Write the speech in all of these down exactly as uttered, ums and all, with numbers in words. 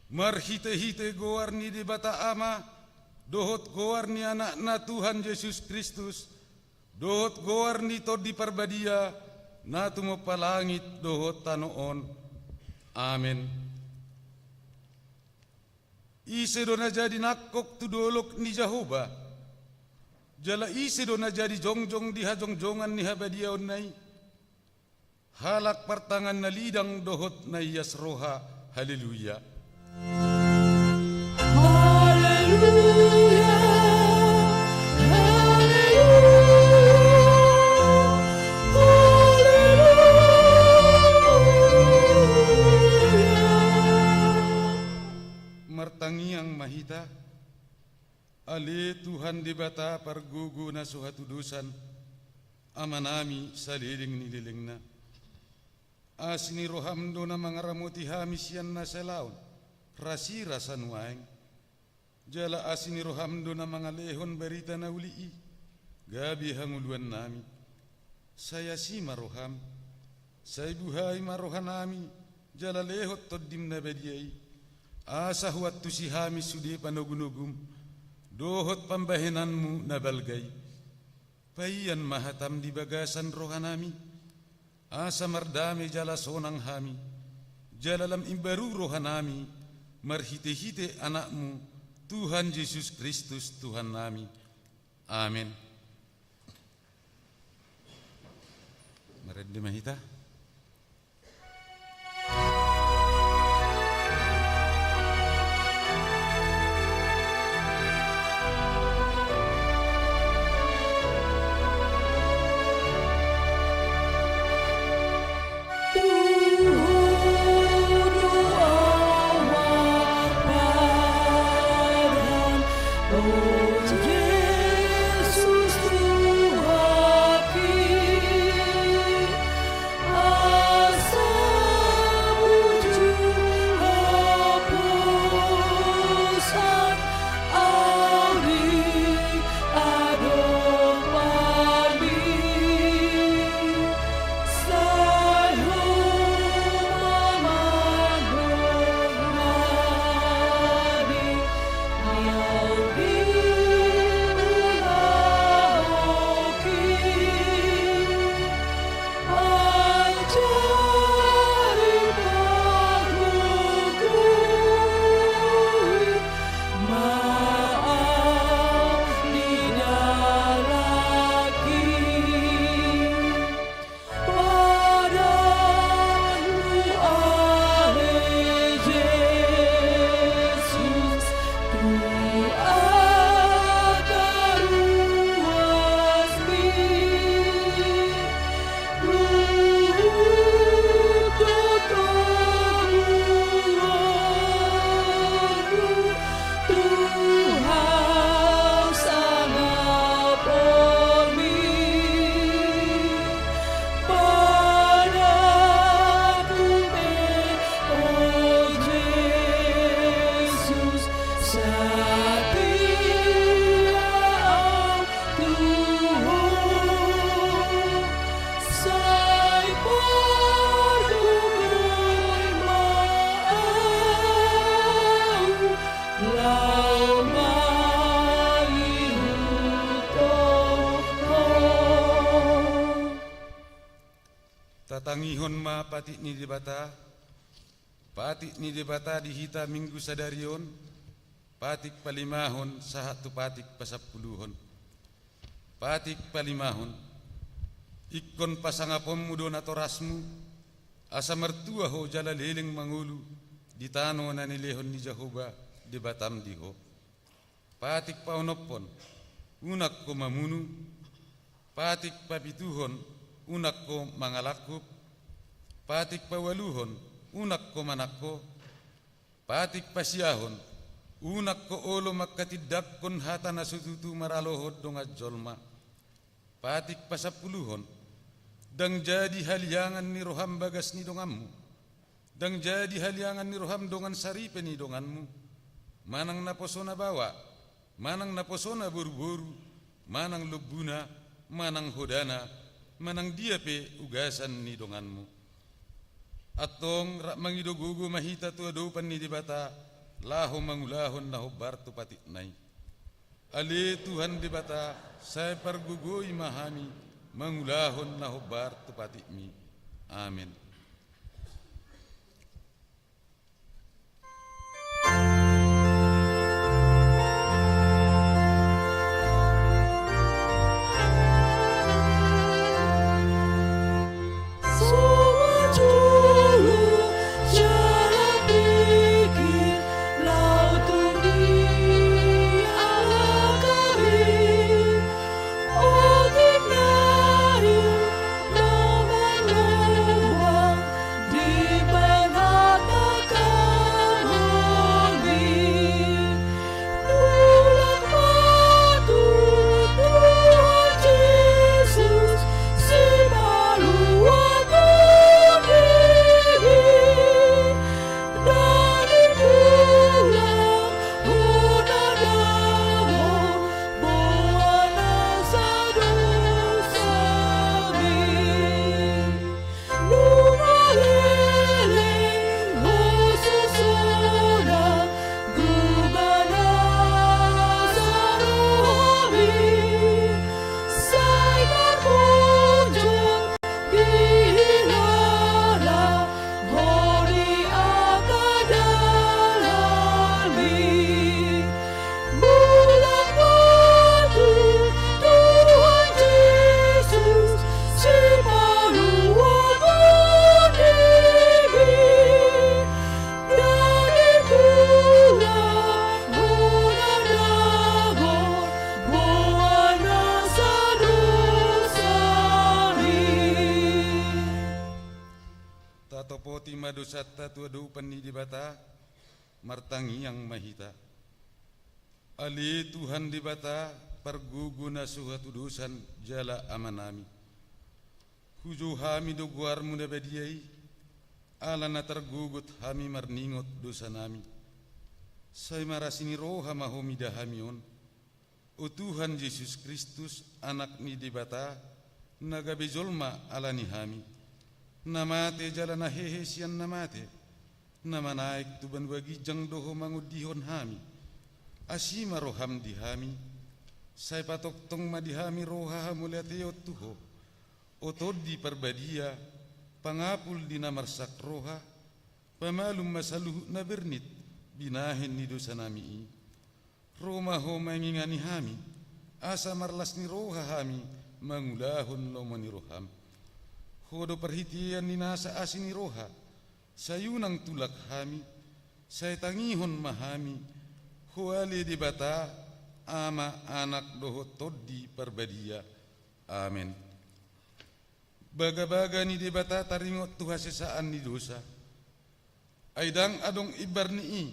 Marhite-hite goar ni Debata Ama, dohot goar ni Anakna Tuhan Jesus Kristus, dohot goar ni Tondi Parbadia, na tumompa langit dohot tano on. Amen. Ise do na jadi nangkok tu dolok ni Jahowa? Jala ise do na jadi jongjong di hajongjongan ni habadiaonna i? Halak partangan na lidang dohot na ias roha. Haleluya. Haleluya, haleluya, haleluya. Martangiang ma hita. Ale Tuhan Debata pargogo na so hatudosan, Amanami saleleng ni lelengna. Asi ni roham do na mangaramoti hami sian na salaon, rasirasa nuaeng. Jala asi ni roham do na mangalehon barita na uli i, gabe hangoluannami. Sai asi ma roham, sai buhai ma rohanami, jala lehon Tondim na badia i, asa huantusi hami sude panogunogum, dohot pambahenanmu na balga i. Paian ma hatam di bagasan rohanami, asa mardame jala sonang hami, jala lam imbaru rohanami, marhite-hite Anakmu, Tuhan Jesus Kristus Tuhannami. Amen. Marende ma hita. Tatangihon ma patik ni Debata. Patik ni Debata di hita Minggu sadari on, patik palimahon sahat tu patik pasampuluhon. Patik palimahon. Ingkon pasangaponmu do natorasmu, asa martua ho jala leleng mangolu di tano na nilehon ni Jahowa Debatam di ho. Patik paonomhon, unang ho mamunu. Patik papituhon, unang ho mangalangkup. Patik paualuhon, unang ho manang ho. Patik pasiahon, unang ho olo manghatindanghon hata na so tutu maralohon dongan jolma. Patik pasampuluhon, ndang jadi haliangan ni roham bagas ni donganmu. Ndang jadi haliangan ni roham dongan saripe ni donganmu, manang naposona baoa, manang naposona boruboru, manang lombuna, manang hodana, manang dia pe ugasan ni donganmu. Antong rap mangido gogo ma hita tu adopan ni Debata, laho mangulahon na hombar tu patikna i. Ale Tuhan Debata, sai pargogoi ma hami mangulahon na hombar tu patikmi. Amen. Tatopoti ma dosanta tu adopan ni Debata. Martangiang ma hita. Ale Tuhan Debata, pargogo na so hatudosan jala Amanami, hujou hami do goarmu na badia i, ala na targogot hami marningot dosanami. Sai marasi ni roha ma Ho mida hami on, o Tuhan Jesus Kristus, Anak ni Debata, na gabe jolma ala ni hami, na mate jala na hehe sian na mate, na manaek tu banua ginjang do Ho mangondihon hami. Asi ma roham di hami, sai patongtong ma di hami roha hamauliateon tu Ho, o Tondi Parbadia, pangapul di na marsak roha, pamalum ma saluhut na bernit binahen ni dosanami i. Ro ma Ho mangingani hami, asa marlas ni roha hami mangulahon lomo ni roham. Ho do parhitean ni nasa asi ni roha, sai unang tulak hami, sai tangihon ma hami, Ho ale Debata, Ama, Anak dohot Tondi Parbadia. Amen. Bagabaga ni Debata taringot tu hasesaan ni dosa. Ai ndang adong imbar ni i,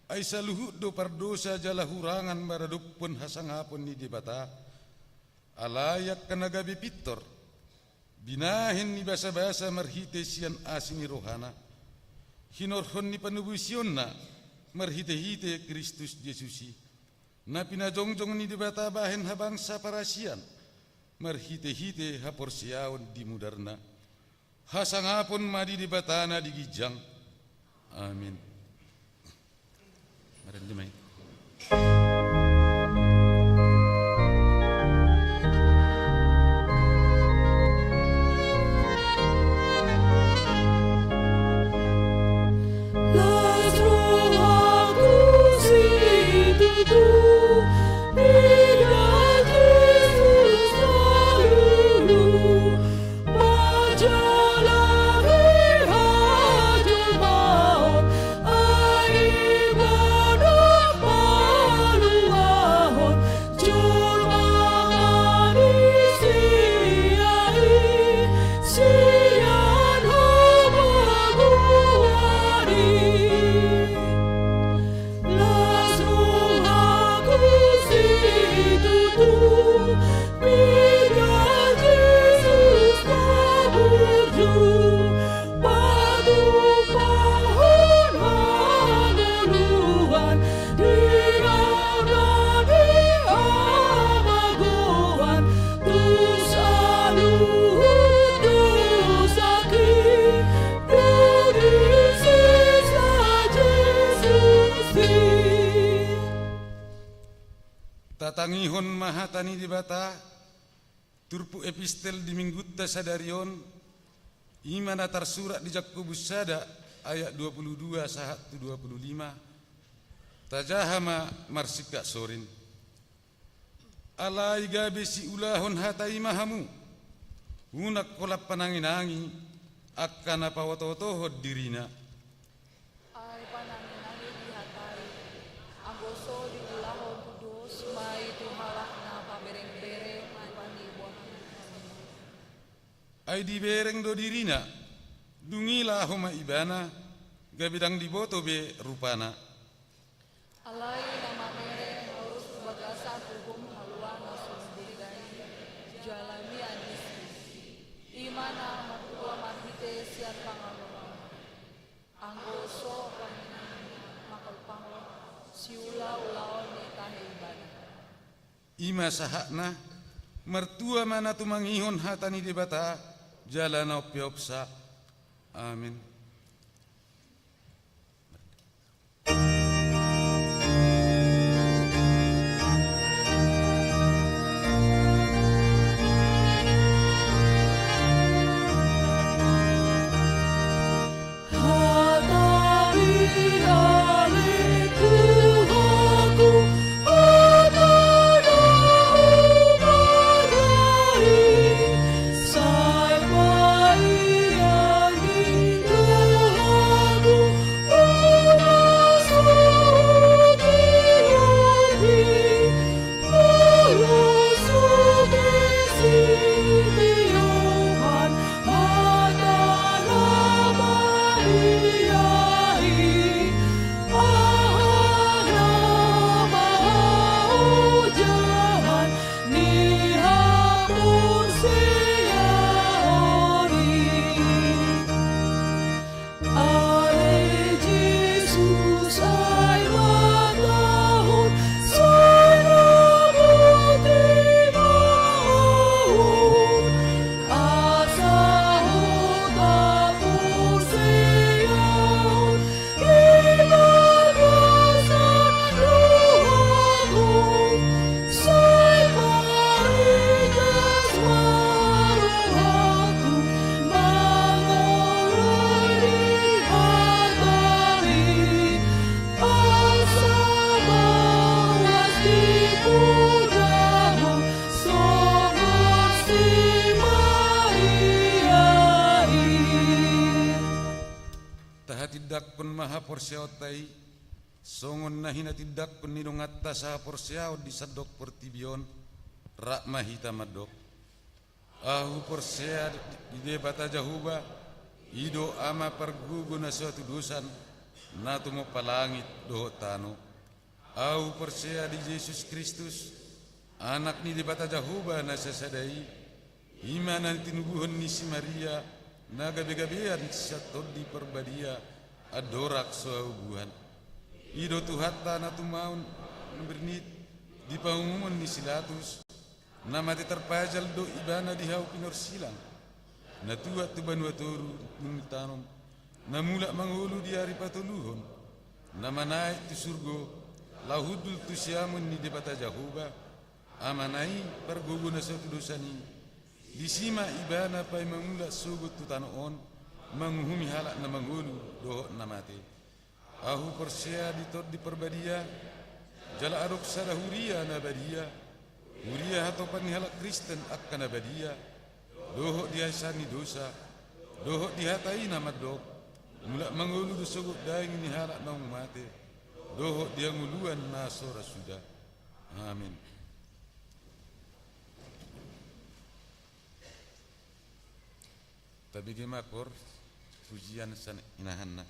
ai saluhut do pardosa jala hurangan maradophon hasangapon ni Debata. Alai angka na gabe pintor, binahen ni basabasa marhite sian asi ni rohana, hinorhon ni panobosionna marhitehite Kristus Jesus i, na pinajongjong ni Debata bahen habangsa parasian, marhitehite haporseaon di mudarna. Hasangapon ma di Debata na di ginjang. Amen. Marende ma i. Tatangihon ma hata ni Debata, turpuk epistel di minggunta sadari on, i ma na tarsurat di Jakobus sada ayat dua puluh dua sahat tu dua puluh lima. Tajaha ma marsingkat sorin. Alai gabe siulahon hata i ma hamu, unang holan pananginangi angka na paotootohon dirina. Ai pananginangi di hata i, anggo so diulahon tu dos ma i tu halak na paberengbereng, ai paniboan. Ai dibereng do dirina, dung i laho ma ibana, gabe ndang diboto be rupana. Alai na mamereng harus tu bagasan uhum haluaon na so dibege i, jala mian disi. I ma na martua marhite sian pangaluaon. Anggo so panginangi mangkalupahon siulaulaon ni tahe ibana. I ma sahatna, martua ma na tumangihon hata ni Debata, jala na umpeopsa. Amin. Tahatindangkon ma haporseaonta i, songon na hinatindangkon ni donganta sahaporseaon di sandok portibi on, rap ma hita mandok. Ahu porsea di Debata Jahowa, i do Ama pargogo na so hatudosan, na tumompa langit dohot tano. Ahu porsea di Jesus Kristus, Anak ni Debata Jahowa na sasada i, i ma na tinubuhon ni si Maria, na gabegabean sian Tondi Parbadia, andorang so haubuhan. I do Tuhanta na tumaon, na bernit, di pangumumon ni si Pilatus, na mate tarpajal do ibana di hau pinorsilang, na tuat tu banua toru dung ditanom, na mulak mangolu di ari patoluhon, na manaek tu surgo, laho hundul tu siamun ni Debata Jahowa, Amana i pargogo na so hatudosan i, disi ma ibana paima mulak sogot tu tano on, manguhumi halak na mangolu dohot na mate. Ahu porsea di Tondi Parbadia, jala adong sada huria na badia, huria hatopan ni halak Kristen angka na badia, dohot di hasesaan ni dosa, dohot di hata i na mandok, mulak mangolu do sogot daging ni halak naung mate, dohot di hangoluan na so ra suda. Amin. Tabege ma koor pujian sian inahanna.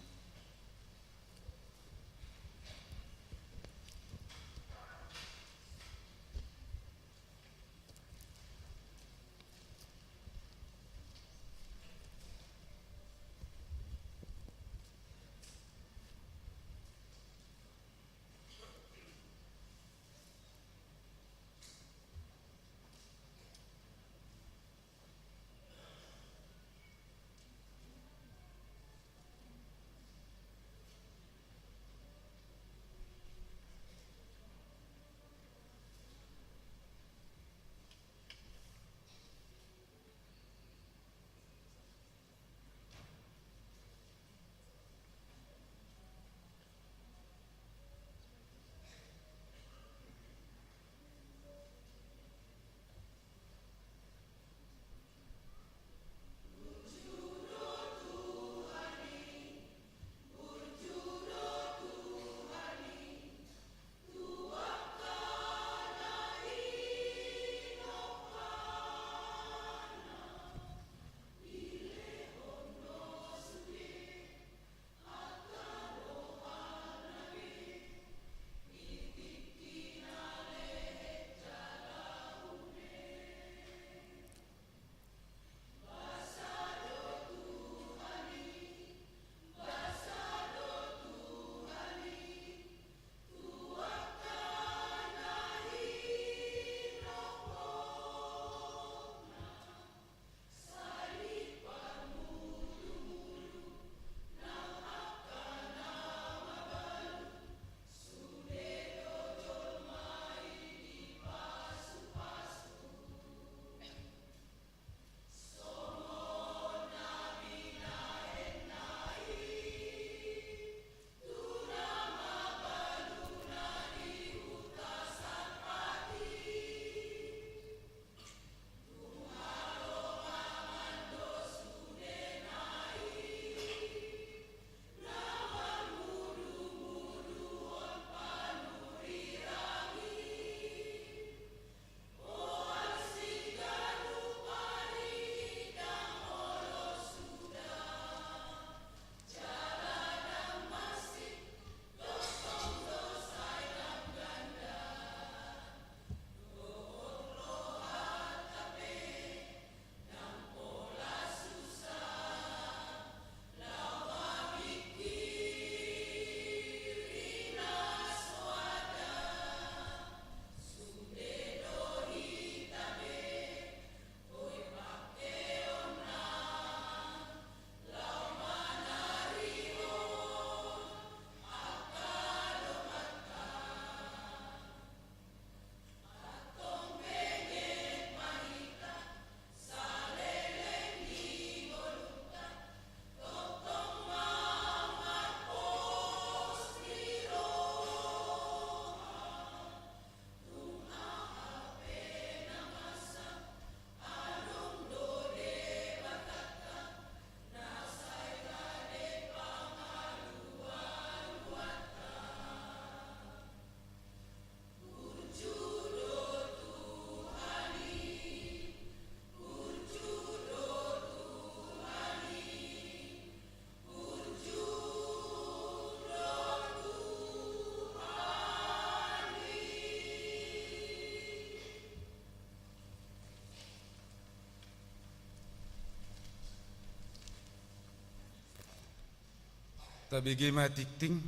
Tabege ma tingting.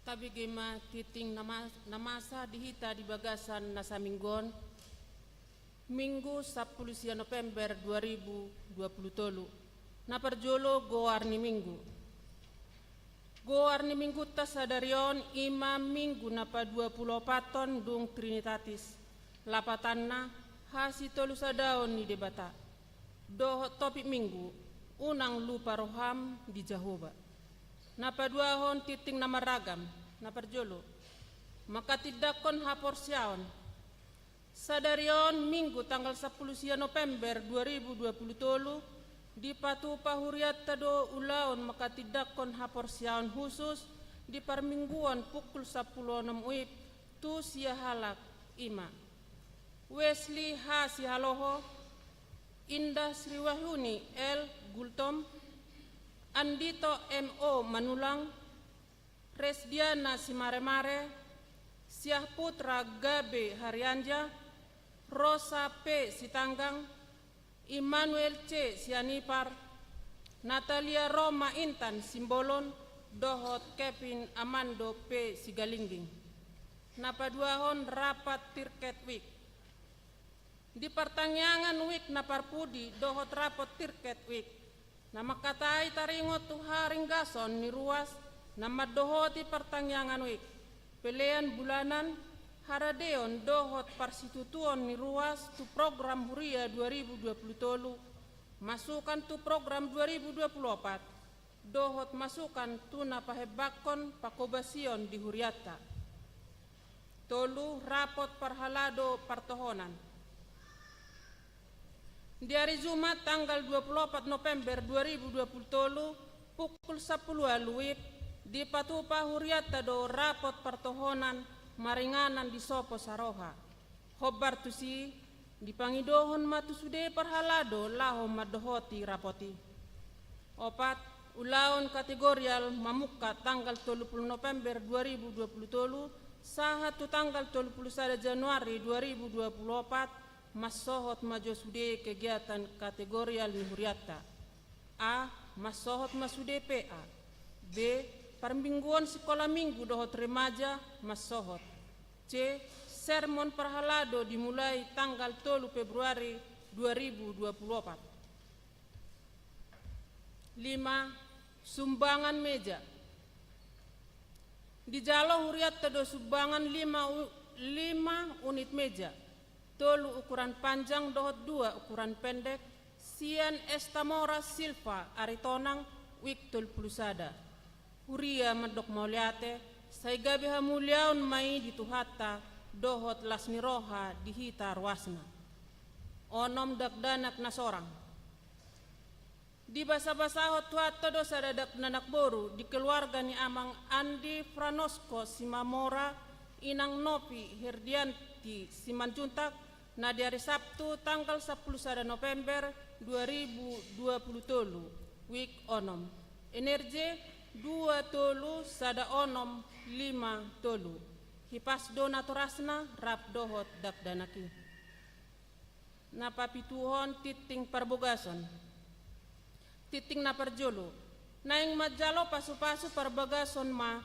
Tabege ma tingting na ma-, na masa di hita di bagasan na saminggu on. Minggu sampulu sia November dua ribu dua puluh tolu. Na parjolo, goar ni minggu. Goar ni minggunta sadari on i ma minggu na paduapuluopathon dung Trinitatis, lapatanna hasitolusadaon ni Debata. Dohot topik minggu, unang lupa roham di Jahowa. Na paduahon, tingting na marragam. Na parjolo, manghatindanghon haporseaon. Sadari on, Minggu tanggal sampulu sia November dua ribu dua puluh tolu, dipatupa hurianta do ulaon manghatindanghon haporseaon khusus di parmingguon pukul sampulu onom WIB tu sia halak, i ma: Wesley H. Sihaloho, Indah Sriwahyuni L. Gultom, Andito M O Manulang, Resdiana Simaremare, Syahputra Gabe Harianja, Rosa P. Sitanggang, Immanuel C. Sianipar, Natalia Roma Intan Simbolon, dohot Kevin Amando P. Sigalingging. Na paduahon, rapat Tirket Week. Di partangiangan Week na parpudi dohot rapat Tirket Week, na mangkatai taringot tu haringgason ni ruas na mandohoti partangiangan Week, pelean bulanan, haradeon dohot parsitutuon ni ruas tu program huria dua ribu dua puluh tolu, masukan tu program dua ribu dua puluh opat, dohot masukan tu na pahembangkon pangkobasion di hurianta. Tolu, rapot parhalado partohonan. Di ari Jumat tanggal dua puluh opat November dua ribu dua puluh tolu, pukul sampulu ualu WIB, dipatupa hurianta do rapot partohonan maringanan di sopo saroha. Hombar tusi, dipangidohon ma tu sude parhalado laho mandohoti rapot i. Opat, ulaon kategorial mamungka tanggal tolu puluh November dua ribu dua puluh tolu sahat tu tanggal tolu puluh sada Januari dua ribu dua puluh opat, mansohot ma jo sude kegiatan kategorial ni hurianta. A, mansohot ma sude P A. B, parmingguon sikola minggu dohot remaja mansohot. C, sermon parhalado dimulai tanggal tolu Februari dua ribu dua puluh opat. Lima, sumbangan meja. Dijalo hurianta do sumbangan lima u-, lima unit meja, tolu ukuran panjang dohot dua ukuran pendek, sian Estamora Silva Aritonang, WIB tolu puluh sada. Huria mandok mauliate, sai gabe hamuliaon ma i di Tuhanta dohot las ni roha di hita ruasna. Onom, dakdanak na sorang. Dibasabasahon Tuhanta do sada dakdanak boru di keluarga ni Amang Andi Franosko Simamora, Inang Novi Herdianti Simanjuntak, na di ari Sabtu tanggal sampulu sada November dua ribu dua puluh tolu, WIB onom. Energi dua tolu sada onom lima tolu. Hipas do natorasna rap dohot dakdanak i. Na papituhon, tingting parbogason. Tingting na parjolo, naeng manjalo pasupasu parbagason ma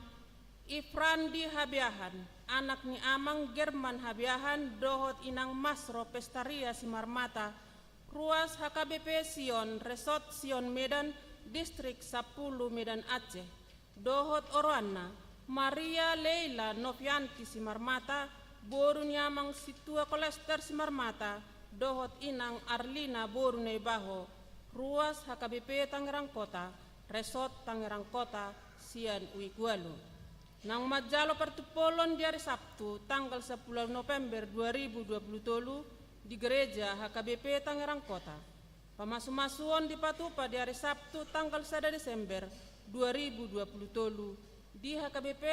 Ifrandi Habeahan, anak ni Amang German Habeahan dohot Inang Masro Pestaria Simarmata, ruas H K B P Sion, Resort Sion Medan, Distrik sampulu Medan Aceh, dohot oroanna, Maria Leila Novianti Simarmata, boru ni Amang Sintua Kolester Simarmata, dohot Inang Arlina boru Naibaho, ruas H K B P Tangerang Kota, Resort Tangerang Kota, sian WIB ualu. Naung manjalo partumpolon di ari Sabtu tanggal sampulu November dua ribu dua puluh tolu di Gereja H K B P Tangerang Kota. Pamasumasuon dipatupa di ari Sabtu tanggal sada Desember dua ribu dua puluh tolu di H K B P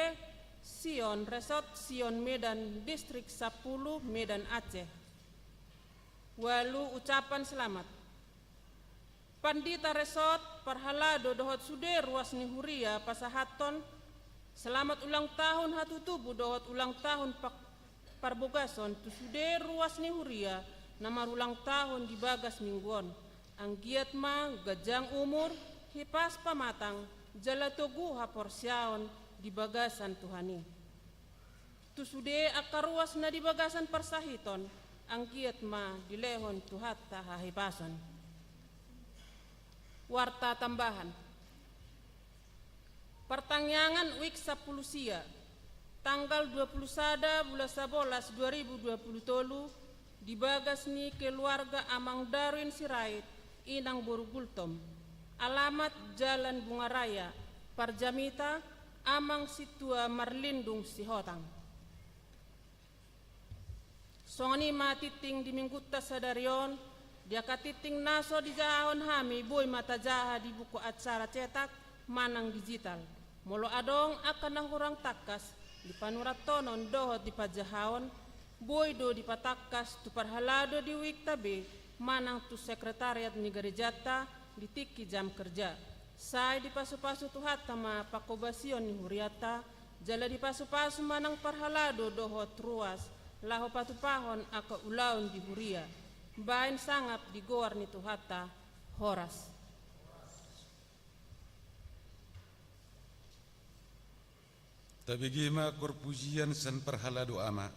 Sion, Resort Sion Medan, Distrik sampulu Medan Aceh. Ualu, ucapan selamat. Pandita resort, parhalado dohot sude ruas ni huria pasahathon selamat ulang tahun hatutubu dohot ulang tahun pak-, parbogason tu sude ruas ni huria na marulang tahun di bagas minggu on. Anggiat ma ganjang umur, hipas pamatang, jala togu haporseaon di bagasan Tuhan i. Tu sude angka ruas na di bagasan parsahiton, anggiat ma dilehon Tuhanta hahipason. Warta tambahan. Partangiangan week sampulu sia, tanggal dua pulu sada bulan sabolas dua ribu dua pulu tolu, di bagas ni keluarga Amang Darwin Sirait, Inang boru Gultom. Alamat Jalan Bunga Raya, Parjamita, Amang Sintua Marlindung Sihotang. Songon i ma tingting di minggunta sadari on, di angka tingting na so dijahahon hami boi ma tajaha di buku acara cetak manang digital. Molo adong angka na hurang tangkas di panuratonon dohot di panjahaon, boi do dipatangkas tu parhalado di weekta be manang tu sekretariat ni garejanta di tingki jam kerja. Sai dipasupasu Tuhanta ma panghobasion ni hurianta, jala dipasupasu manang parhalado dohot ruas laho patupahon angka ulaon di huria. Baen sangap di goar ni Tuhanta. Horas. Tabege ma parpujian sian parhalado ama.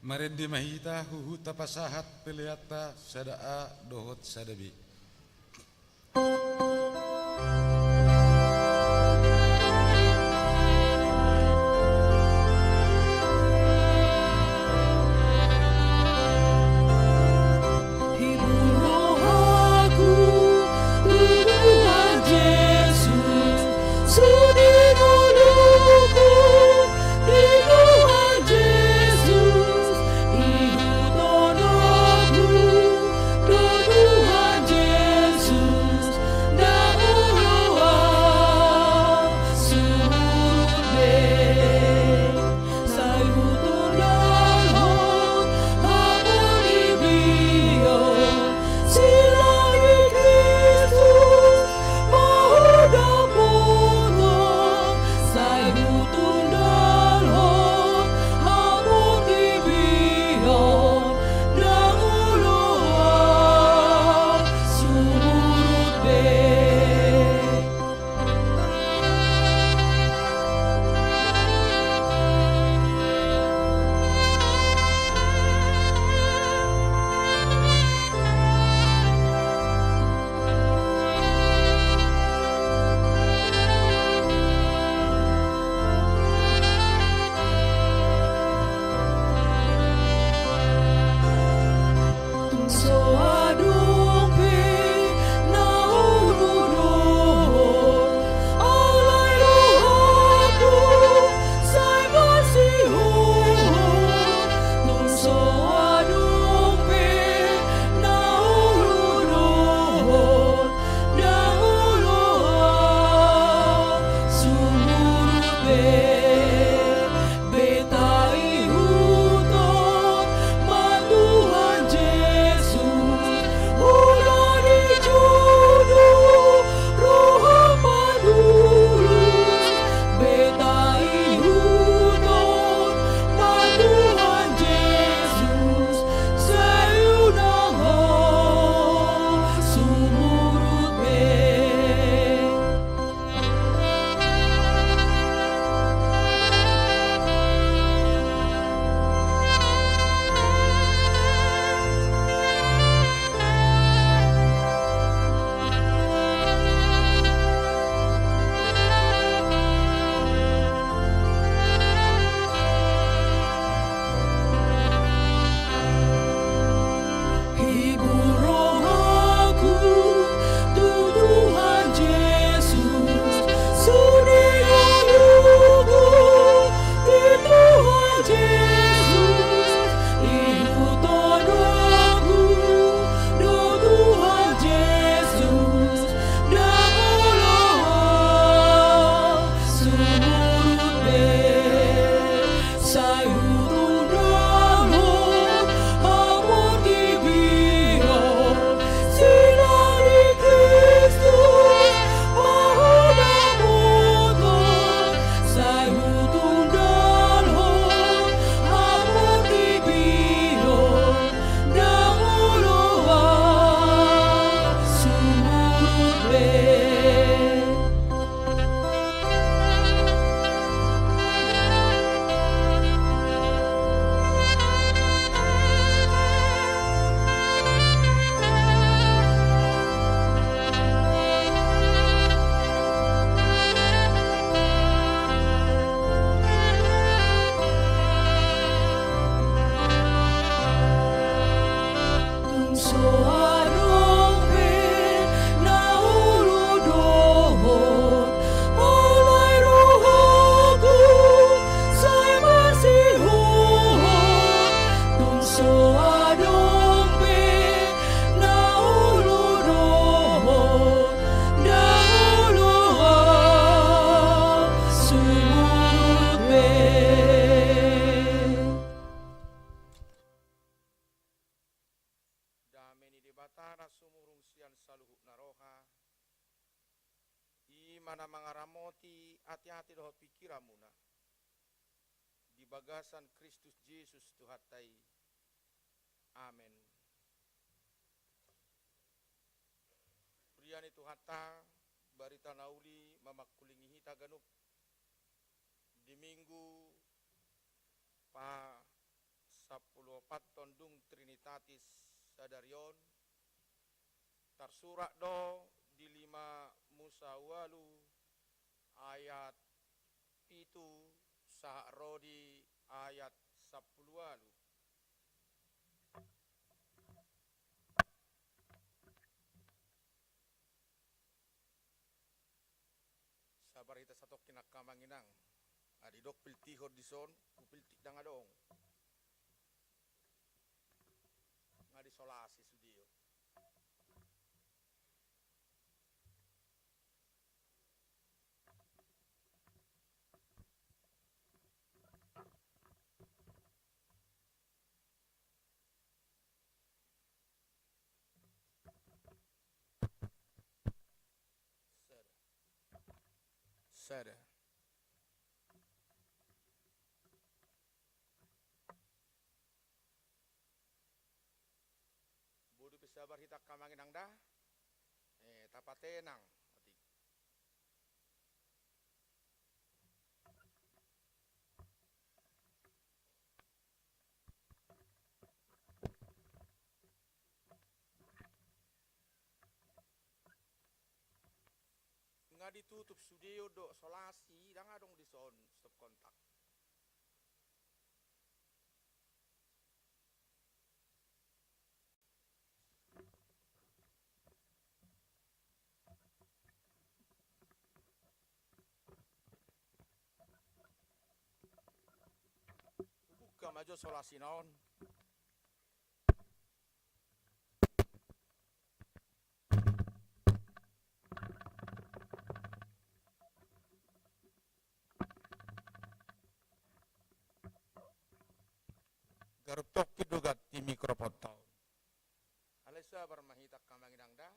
Marende ma hita huhut tapasahat peleanta sada A dohot sada B. Dame ni Debata na sumurung sian saluhut na roha, i ma na mangaramoti ateate dohot pingkiranmuna di bagasan Kristus Jesus Tuhanta i. Amen. Huria ni Tuhanta, barita na uli ma mangkulingi hita ganup di Minggu pa Sampulu opat tondung Trinitatis sadari on, tarsurat do di lima Musa ualu ayat pitu sahat ro di ayat sampulu ualu. Sabar hita satongkin angka amang inang. Adi dok piltihon dison, hupiltik ndang adong. Nga disolasi sude on. Sada. Sada. Bodo pe sabar hita angka amang inang da. Eh, tapatenang. Nga ditutup sude on do, solasi, ndang adong dison stop kontak. Buka ma jo solasina on. Garup tongkin do ganti mikroponta on. Alai sabar ma hita angka amang inang da.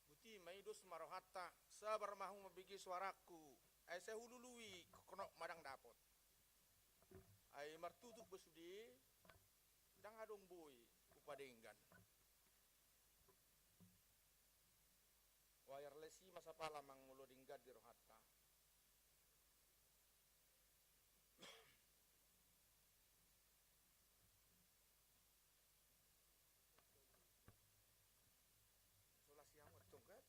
Botima i, dos ma rohanta, sabar ma hamu mambege suarangku. Ai sai hulului, koknok ma ndang dapot. Ai martutup bo sude, ndang adong boi hupadenggan. Wireless i ma sapala mangolo denggan di rohanta. Solasi amu antong kan.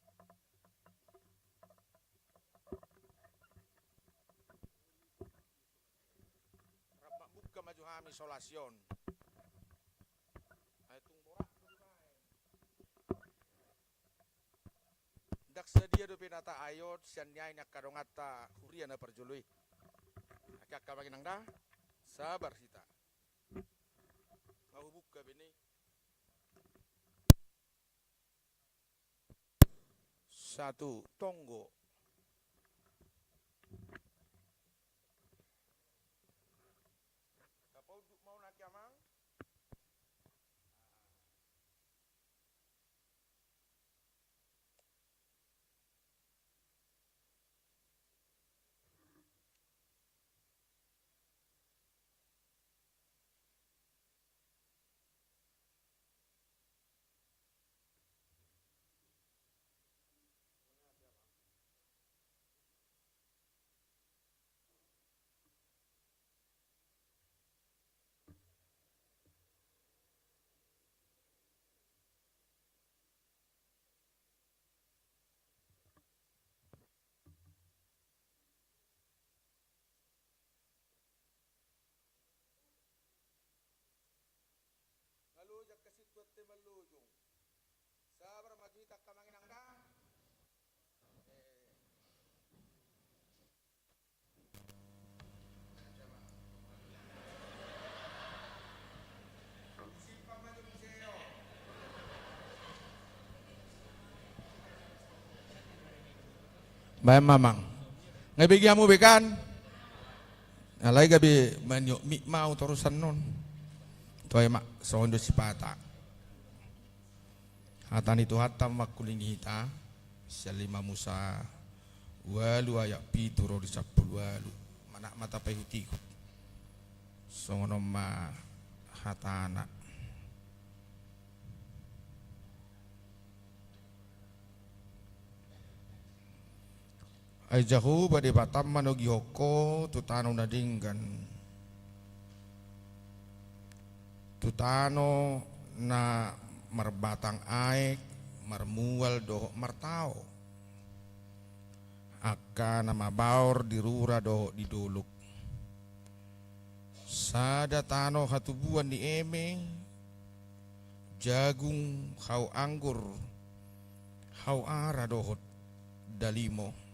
Rap mambuka ma jo hami solasi on. Ai tung borat do dibaen. Ndang sadia dope na taayot sian ni ai ni angka donganta huria na parjolo i. Angka amang inang da, sabar hita. Nga hubuka be ni. Satu, tonggo. Tapaunduk ma on angka amang. Nga lojong angka situan te mallojong. Sabar ma jo hita angka amang inang da. Eh. Baen ma amang. Nga bege hamu be kan. Alai gabe maniop mik ma au torusan non. Toe ma songon do sipata. Hata ni Tuhanta mangkulingi hita, sian lima Musa ualu ayat pitu ro di sampulu ualu. Manat ma tapaihutihut. Songon on ma hatana. Ai Jahowa Debatam manogihon ho tu tano na denggan, tu tano na marbatang aek, marmual dohot martao, angka na mabaor di rura dohot di dolok. Sada tano hatubuan ni eme, jagung, hau anggur, hau ara dohot dalimo.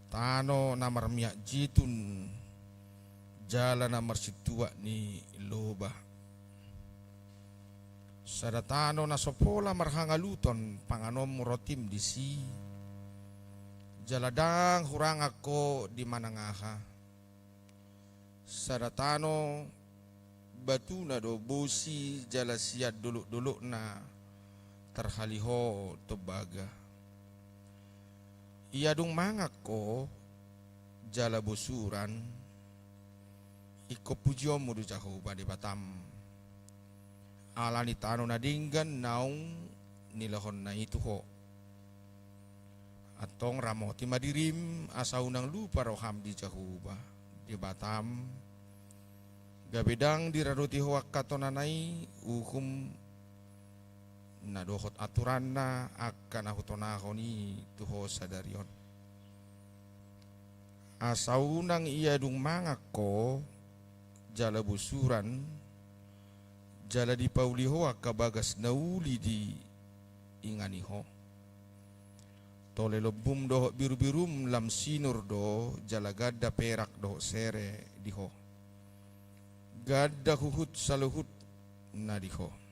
Tano na marmiak jitun jala na marsintuak ni loba. Sada tano na so pola marhangaluton panganonmu rotim disi, jala ndang hurangan ho di manang aha. Sada tano batuna do bosi jala sian dolok-dolokna tarhali ho tombaga. Ia dung mangan ho jala bosuran, ingkon pujionmu do Jahowa Debatam, ala ni tano na denggan naung nilehonna i tu ho. Antong ramoti ma dirim, asa unang lupa roham di Jahowa Debatam, gabe ndang diradoti ho angka tonana i, uhum na dohot aturanna angka na hutonahon i tu ho sadari on. Asa unang ia dung mangan ho jala bosuran, jala dipauli ho angka bagas na uli diingani ho. Tole lombum dohot birubirum lam sinur do, jala ganda perak dohot sere di ho. Ganda huhut saluhutna di ho.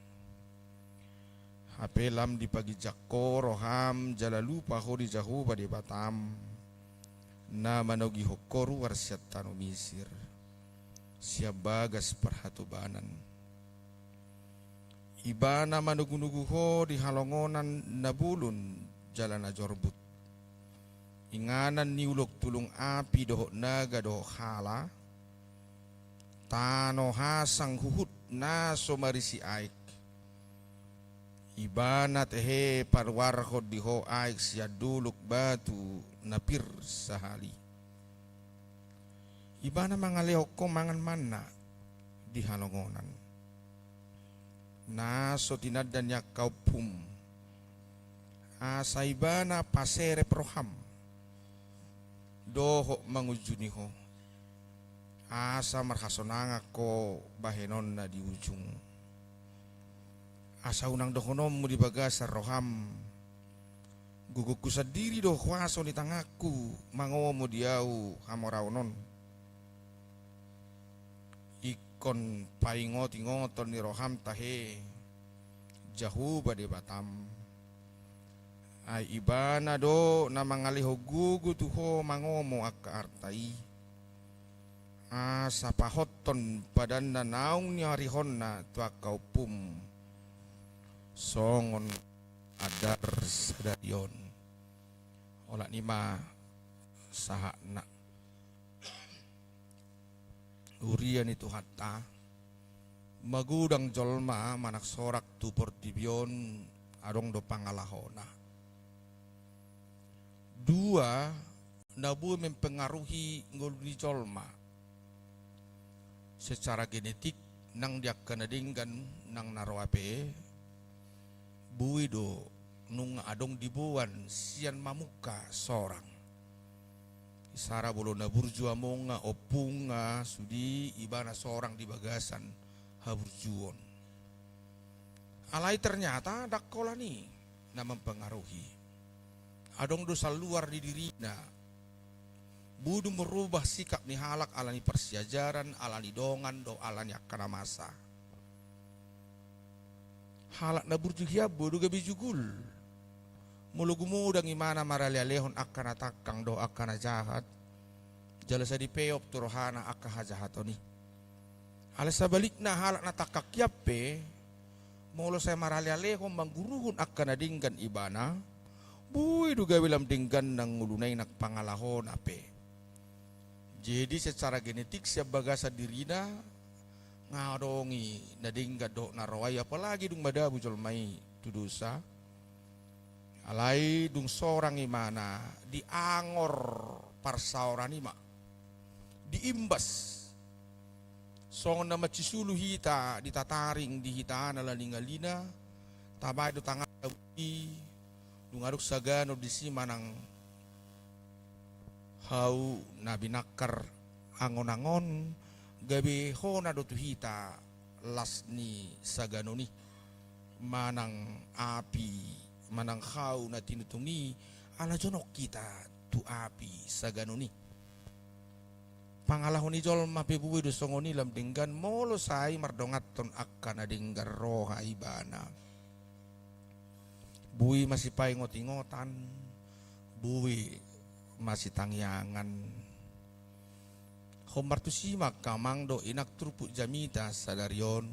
Hape lam dipaginjang ho roham jala lupa ho di Jahowa Debatam, na manogihon ho ruar sian tano Misir, sian bagas parhatobanan. Ibana manogunogu ho di halongonan na bolon jala na jorbut, inganan ni ulok tulung api dohot naga dohot hala, tano hasang huhut na so marisi aek. Ibana tehe paruarhon di ho aek sian dolok batu na pir sahali. Ibana mangalehon ho mangan manna di halongonan, na so tinanda ni angka ompum, asa ibana paserep roham dohot mangunjuni ho, asa marhasonangan ho bahenonna di ujung. Asa unang dohononmu di bagasan roham, gogongku sandiri do huaso ni tanganku mangomo di ahu hamoraon on. Ingkon paingotingoton ni roham tahe Jahowa Debatam. Ai ibana do na mangalehon gogo tu ho mangomo angka arta i, asa pahothon padanna naung niarihonna tu angka ompum songon andar sadari on. Olat ni ma sahatna. Huria ni Tuhanta, magodang jolma manang sorak tu portibi on adong do pangalahona. Dua na boi mempengaruhi ngolu ni jolma. Secara genetik nang di angka na denggan nang na roa pe, boi do nunga adong diboan sian mamungka sorang. Isara molo na burju among nga, ompung nga, sude ibana sorang di bagasan haburjuon. Alai ternyata ndang holan i na mempengaruhi. Adong do saluar di dirina. Boi do merubah sikap ni halak ala ni parsiajaran, ala ni dongan dohot ala ni angka na masa. Halak na burju hian boi do gabe jugul. Molo gumodang ibana maralealehon angka na tangkang dohot angka na jahat, jala sai dipeop tu rohana angka hajahaton i. Alai sabalikna, halak na tangkang hian pe, molo sai maralealehon mangguruhon angka na denggan ibana, boi do gabe lam denggan nang ngoluna i nang pangalahona pe. Jadi secara genetik sian bagasan dirina nga adong i na denggan dohot na roa i, apalagi dung madabu jolma i tu dosa. Alai dung sorang ibana, diangor parsaoran i ma, diimbas. Songon na mansisulu hita, ditataring di hita na lalingalina, tabaen do tanganna i, dung adong saganon disi manang hau na binangkar angon-angon, gabe hona do tu hita las ni saganon i, manang api, manang hau na tinutung i, ala jonok hita tu api saganon i. Pangalaho ni jolma pe bue do songon i lam denggan, molo sai mardonganhon angka na denggan roha ibana. Bue masipaingot-ingotan, bue masitangiangan. Hombar tusi ma angka amang dohot inang turpuk jamita sadari on.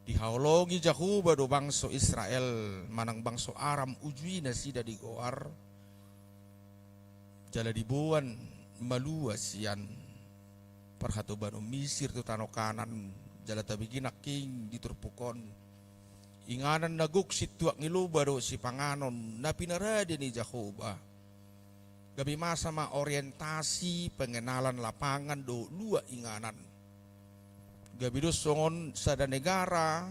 Dihaholongi Jahowa do bangso Israel, manang bangso Aram uju i nasida digoar. Jala diboan malua sian parhatobanon Misir tu tano Kanaan, jala tabege nangkin di turpuk on. Inganan na gok sintuak ni loba dohot sipanganon na pinarade ni Jahowa. Gabe masa ma orientasi pengenalan lapangan dohot lua inganan. Gabe do songon sada negara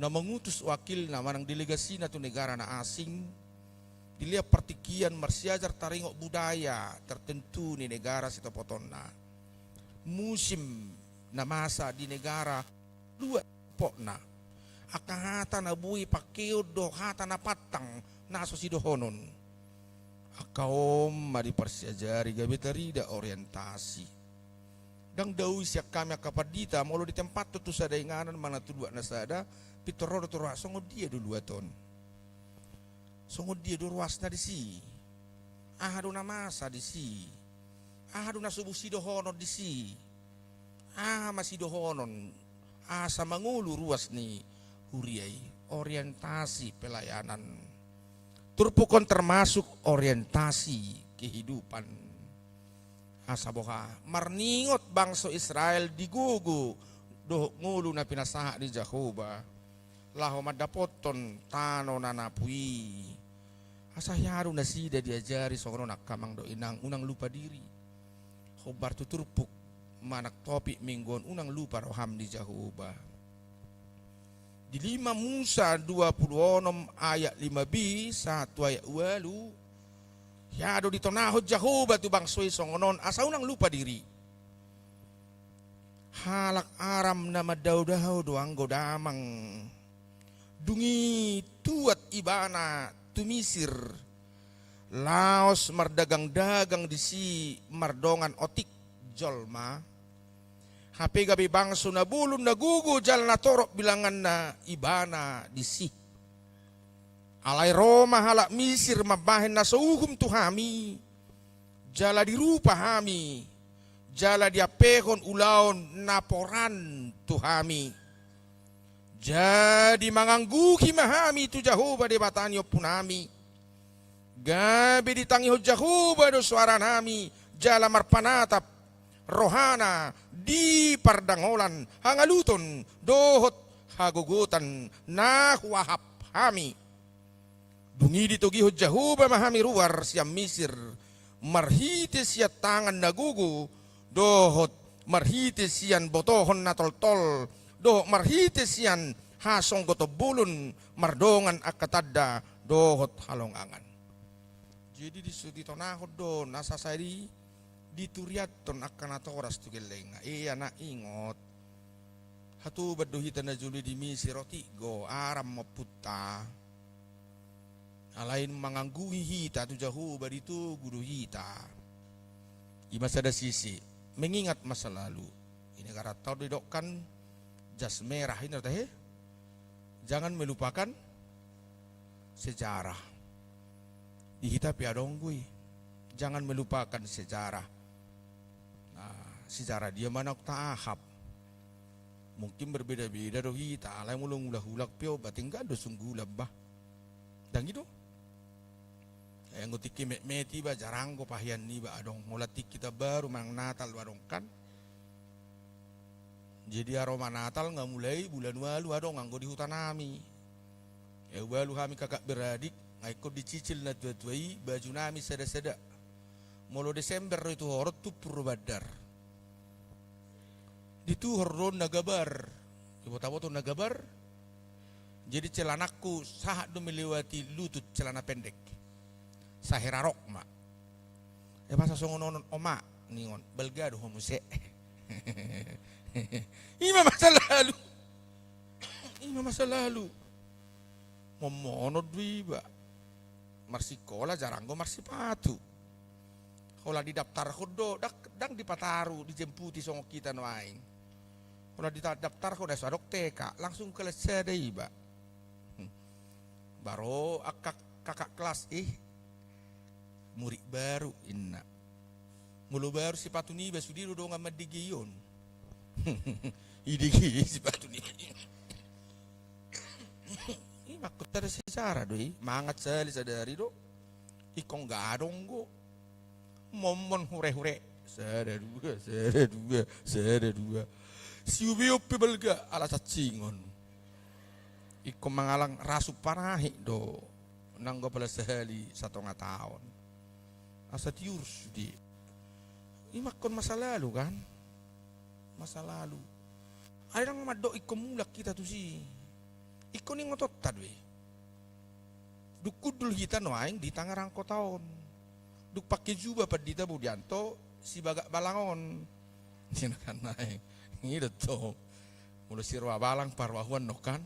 na mangutus wakilna manang delegasina tu negara na asing, dilehon partingkian marsiajar taringot budaya tertentu ni negara sitopotonna. Musim na masa di negara lua potna. Angka hata na boi pangkeon dohot hata na pantang na so sidohonon. Angka on ma diparsiajari gabe tarida orientasi. Ndang daui sian hami angka pandita, molo ditempathon tu sada inganan manang tu luat na sada, pintor ro do tu roha songon dia do luat on. Songon dia do ruasna disi. Aha do na masa disi. Aha do na so boi sidohonon disi. Aha ma sidohonon. Asa mangolu ruas ni huria i. Orientasi pelayanan. Turpuk on termasuk orientasi kehidupan. Asa boha, marningot bangso Israel digogo dohot ngolu na pinasahat ni Jahowa. Laho mandapothon tano na napu i. Asa hea do nasida diajari songon on angka amang dohot inang, unang lupa diri. Hombar tu turpuk manang topik minggu on, unang lupa roham di Jahowa. Di lima Musa dua pulu onom ayat lima b sahat tu ayat ualu. Hea do ditonahon Jahowa tu bangso i songon on, asa unang lupa diri. Halak Aram na mandaodao do anggo damang. Dung i tuat ibana tu Misir. Laos mardagangdagang disi mardongan otik jolma. Hape gabe bangso na bolon na gogo jala na torop bilanganna ibana disi. Alai ro ma halak Misir mambahen na so uhum tu hami. Jala dirupa hami. Jala diampehon ulaon na poran tu hami. Jadi mangangguhi ma hami tu Jahowa Debata ni ompunami. Gabe ditangihon Jahowa do soaranami, jala marpanatap rohana di pardangolan, hangaluton dohot hagogotan na huahap hami. Dung i ditogihon Jahowa ma hami ruar sian Misir, marhite sian tangan na gogo, dohot marhite sian botohon na toltol, dohot marhite sian hasonggoton bolon, mardongan angka tanda dohot halongangan. Jadi disu-, ditonahon do na sasadi dituriathon angka natoras tu gellengna. Ia na ingot. Hatoban do hita na jolo i di Misir, otik do Aram ma ompunta. Alai mangangguhi hita tu Jahowa ditogu do hita. I ma sada sisi, mengingat masa lalu. I negaranta on didok kan jas merah i na tahe. Jangan melupakan sejarah. Di hita pe adong do i. Jangan melupakan sejarah. Nah, sejarah dia ma naung taahap. Mungkin berbeda-beda do hita, alai molo mulak-ulak pe on, ba tinggal do sunggulan ba. Ndang i do. Ai anggo tingki metmet iba, jarang do pahean niba adong. Molo tingki taon baru manang Natal do adong kan. Jadi aroma Natal nga mulai bulan ualu adong anggo di hutanami. Eh, ubalu hami kakak beradik, nga ingkon dicicil na tua-tua i baju nami sada-sada. Molo Desember do i tu horong, tumpur do bandar. Di tuhor do na gabar. Iboto-boto na gabar. Jadi celanangku sahat do melewati lutut, celana pendek. Sahera rok ma. Eh, masa songon on, Oma, ningon, balga do ho muse. Ima masa lalu. Ima masa lalu. Mommonon do iba. Marsikola jarang do marsipatu. Holan didaftarhon do, ndang, ndang dipataru, dijemputi songon hita nuaeng. Holan didaftarhon, eh, so adong T K, langsung kelas sada iba. Hmm. Baru angka kakak kelas, ih, murid baru, inna. Molo baru sipatu niba, sude do dongan mandegei on. Idegei sipatu niba. Ima ingkon sada sejarah do i, mangan sahali sadari do. Ingkon gadong do. Mommon hure-hure. Sada dua, sada dua, sada dua. Siubeon pe balga ala sancingon. Ingkon mangalang rasuk panahik do. Nanggo pala sahali satonga taon. Asa tiur sude. Ima ingkon masa lalu, kan? Masa lalu. Ai ndang mandok ingkon mulak hita tusi. Ingkon ingotonta do i. Dung hundul hita nuaeng di Tangerang kota on. Dung pangke juba pandita Budianto, sibagak balang on. Sinakan naeng. I do tong. Molo siroa balang parwahuan nongkan.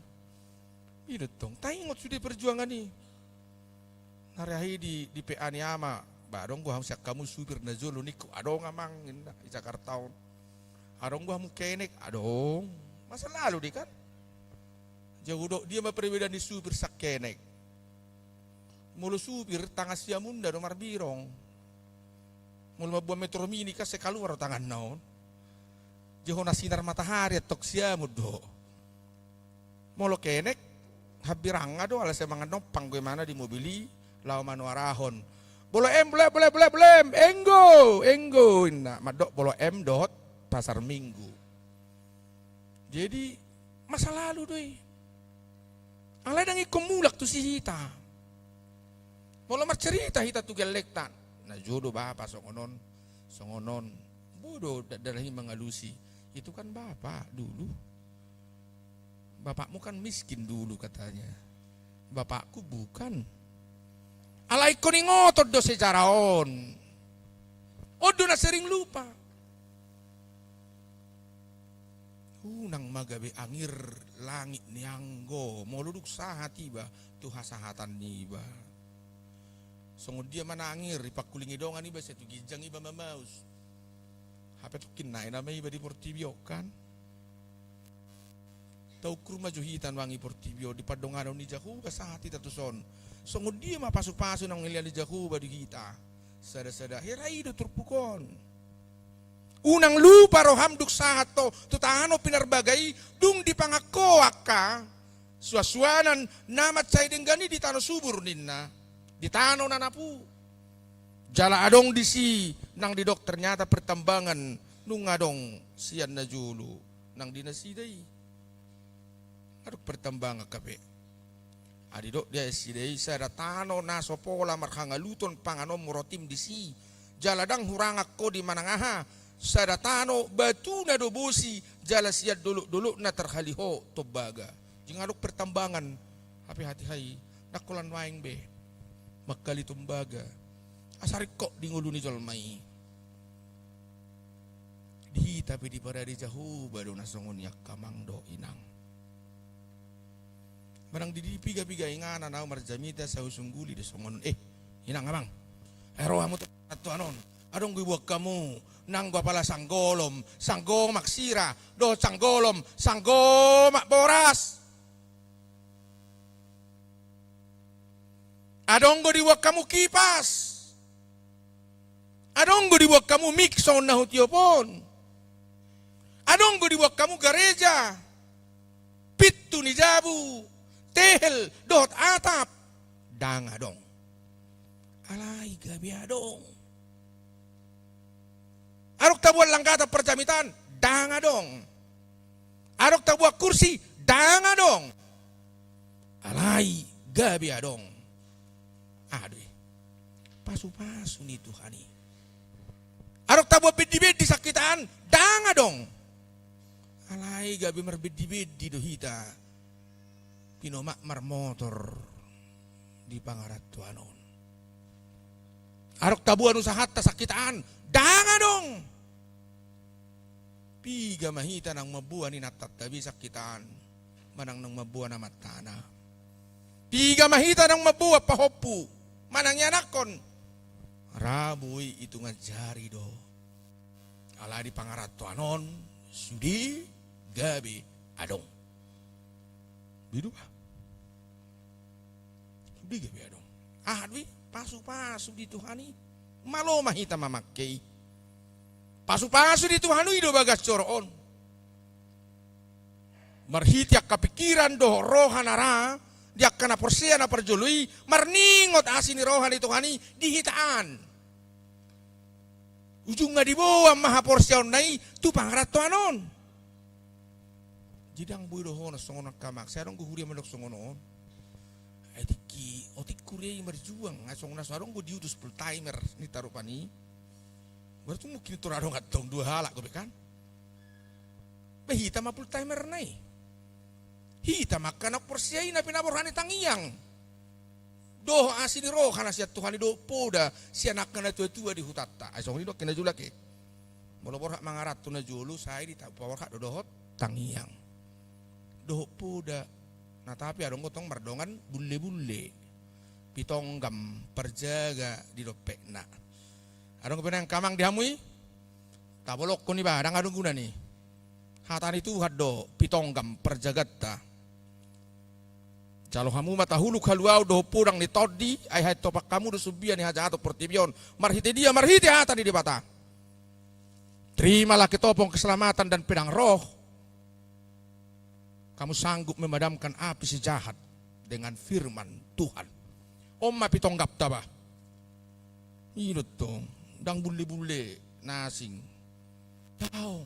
I do tong. Taingot sude perjuangan i. Nari ahi di, di P A ni ama. Ba, adong do hamu sian hamu supir na jolo ningku. Adong, Amang, inna, di Jakarta on. Adong do hamu kenek. Adong. Masa lalu do i, kan? Jadi hudok, dia ma perbedaan ni supir sian kenek. Molo supir, tangan siamunda do marbirong. Molo mamboan Metro Mini kan sai kaluar do tanganna on. Jadi hona sinar matahari antong siamun do. Molo kenek, hambirangna do, ala sai mangan nompang do imana di mobil i, laho manuarahon. Bolo M, bolo M, bolo M, bolo M, enggo, enggo, inna. Mandok bolo M dohot Pasar Minggu. Jadi, masa lalu do i. Alai ndang ingkon mulak tusi hita. Molo marcerita hita tu gellengta. Na jolo bapa songon on, songon on. Bodo da-, dalan i mangalusi. Itu kan bapa dulu. Bapakmu kan miskin dulu katanya. Bapakku bukan. Alai ingkon ingoton do sejarah on. On do na sering lupa. Unang ma gabe angir langit ni anggo, molo dung sahat iba tu hasahatan niba. Songon dia ma na angir, dipangkulingi dongan iba, sai tu ginjang iba mamaus. Hape tongkin nai nama iba di portibi on, kan? Taukur ma jo hita nuaeng i portibi on, di pandonganon ni Jahowa sahat hita tuson. Songon dia ma pasupasu na nilehon ni Jahowa di hita. Sada-sada hera i do turpuk on. Unang lupa roham dung sahat ho tu tano pinarbaga i, dung dipangan ho angka suansuanan na mansai denggan i di tano subur ninna, di tano na napu. Jala adong disi nang didok ternyata pertambangan nunga adong sian na jolo nang di nasida i. Adong pertambangan hape. Ai didok di ayat sia i, sada tano na so pola marhangaluton panganonmu rotim disi, jala ndang hurangan ho di manang aha, sada tano batuna do bosi, jala sian dolokdolokna tarhali ho tombaga. Jadi nga adong pertambangan, hape hatiha i, ndang holan nuaeng be mangkali tombaga. Asa ringkot di ngolu ni jolma i. Di hita pe diparade Jahowa do na songon i angka amang dohot inang. Manang di, di piga-piga inganan ahu marjamita, sai husungguli do songon on. Eh, inang, amang. Eh, ro hamu tu antuan on. Adong do diboan hamu nanggo apala sanggolom, sanggomak sira, dohot sanggolom, sanggomak boras. Adong do diboan hamu kipas. Adong do diboan hamu mik songon na hutiop on. Adong do diboan hamu gareja, pintu ni jabu, tehel dohot atap. Ndang adong. Alai gabe adong. Adong taboan langgatan parjamitaan? Ndang adong. Adong taboan kursi? Ndang adong. Alai gabe adong. Aha do i? Pasu-pasu ni Tuhan i. Adong taboan bendi-bendi sangkitaan? Ndang adong. Alai gabe marbendi-bendi do hita pinomat marmotor di pangarantoan on. Adong taboan usahanta sangkitaan? Ndang adong. Piga ma hita naung mamboan inantanta be sangkitaan, manang naung mamboan amantana? Piga ma hita naung mamboan pahompu, manang ianakhon? Ra boi itungan jari do. Alai di pangarantoan on sude gabe adong. Boi do ba? Sude gabe adong. Aha do i? Pasu-pasu di Tuhan i. Malo ma hita mamangke i. Pasu-pasu di Tuhan i do bagas joro on. Marhite angka pingkiran dohot roha na ra di angka na porsea na parjolo i, marningot asi ni roha ni Tuhan i di hita an. Ujungna diboan ma haporseaonna i tu pangarantoan on. Jadi ndang boi do hono songon angka amang, sai adong do huria mandok songon on. Ai tingki otik huria i marjuang, ai songon na so adong do diutus full timer ni tarupan i. Berarti mungkin tor adong antong dua halak gabe kan. Be hita ma full timer na i. Hita ma angka na porsea i na pinaborhat ni tangiang. Dohot asi ni roha na sian Tuhan i dohot poda sian angka na tua-tua di hutanta. Ai songon i do angka na jolo i. Molo borhat mangaranto na jolo, sai dipaborhat do dohot tangiang, dohot poda. Na tapi adong do tong mardongan bulle-bulle, pitonggam parjaga di dompetna. Adong pe nang angka amang di hamu i? Tabolongkon iba, ndang adong gunana i. Hata ni Tuhan do pitonggam parjaganta. Jalo hamu ma tahuluk haluaon dohot podang ni tondi, ai haettopan hamu do sumbia ni hajahaton portibi on. Marhite dia? Marhite hata ni Debata. Terimalah ketopong keselamatan dan pedang Roh. Kamu sanggup memadamkan api si jahat dengan firman Tuhan. On ma pitonggamta ba. I do tong, ndang bulle-bulle na asing. Daong.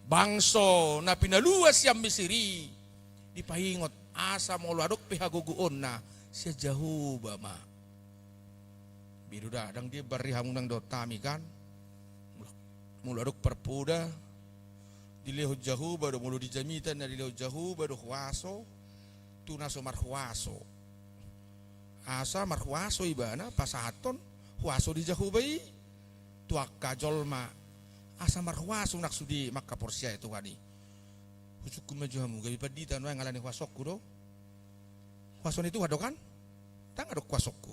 Bangso na pinaluas sian Misir i dipaingot asa molo adong pe hagogoonna, sian Jahowa ma. Boi do da, ndang diembar i hamu nang dohot hami kan. Molo, molo adong parpoda, dilehon Jahowa do, molo di jamita na dilehon Jahowa do huaso tu na so marhuaso. Asa marhuaso ibana pasahathon huaso ni Jahowa i tu angka jolma, asa marhuaso nang sude mangkaporseai Tuhan i. Husungkun ma jo hamu, gabe pandita nuaeng ala ni huasongku do? Huaso ni Tuhan do kan? Ndang adong huasongku.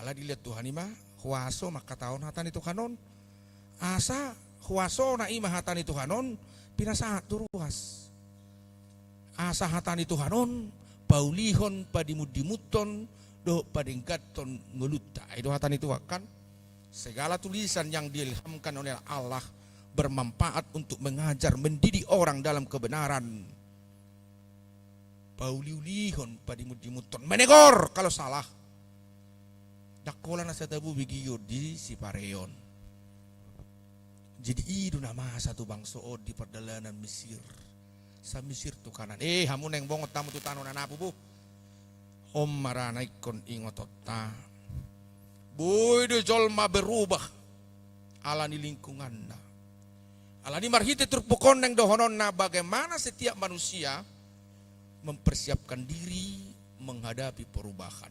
Alai dilehon Tuhan i ma huaso mangkatahon hata ni Tuhan on. Asa huasona i ma hata ni Tuhan on pinasahat tu ruas. Asa hata ni Tuhan on paulihon, padimundimunhon dohot padengganhon ngolunta. I do hata ni Tuhan kan? Segala tulisan yang diilhamkan oleh Allah bermanfaat untuk mengajar, mendidik orang dalam kebenaran. Pauliulion, padimundimunhon, menegor kalau salah. Ndang holan na sai tabo be giot di sipareon. Jadi i do na masa tu bangso on di pardalanan Misir. Sian Misir tu Kanaan. Eh, hamu naeng bongot hamu tu tano na napu, bo. On ma ra na ingkon ingotonta. Boi do jolma berubah ala ni lingkunganna. Alani marhite turpuk on naeng dohononna bagaimana setiap manusia mempersiapkan diri menghadapi perubahan.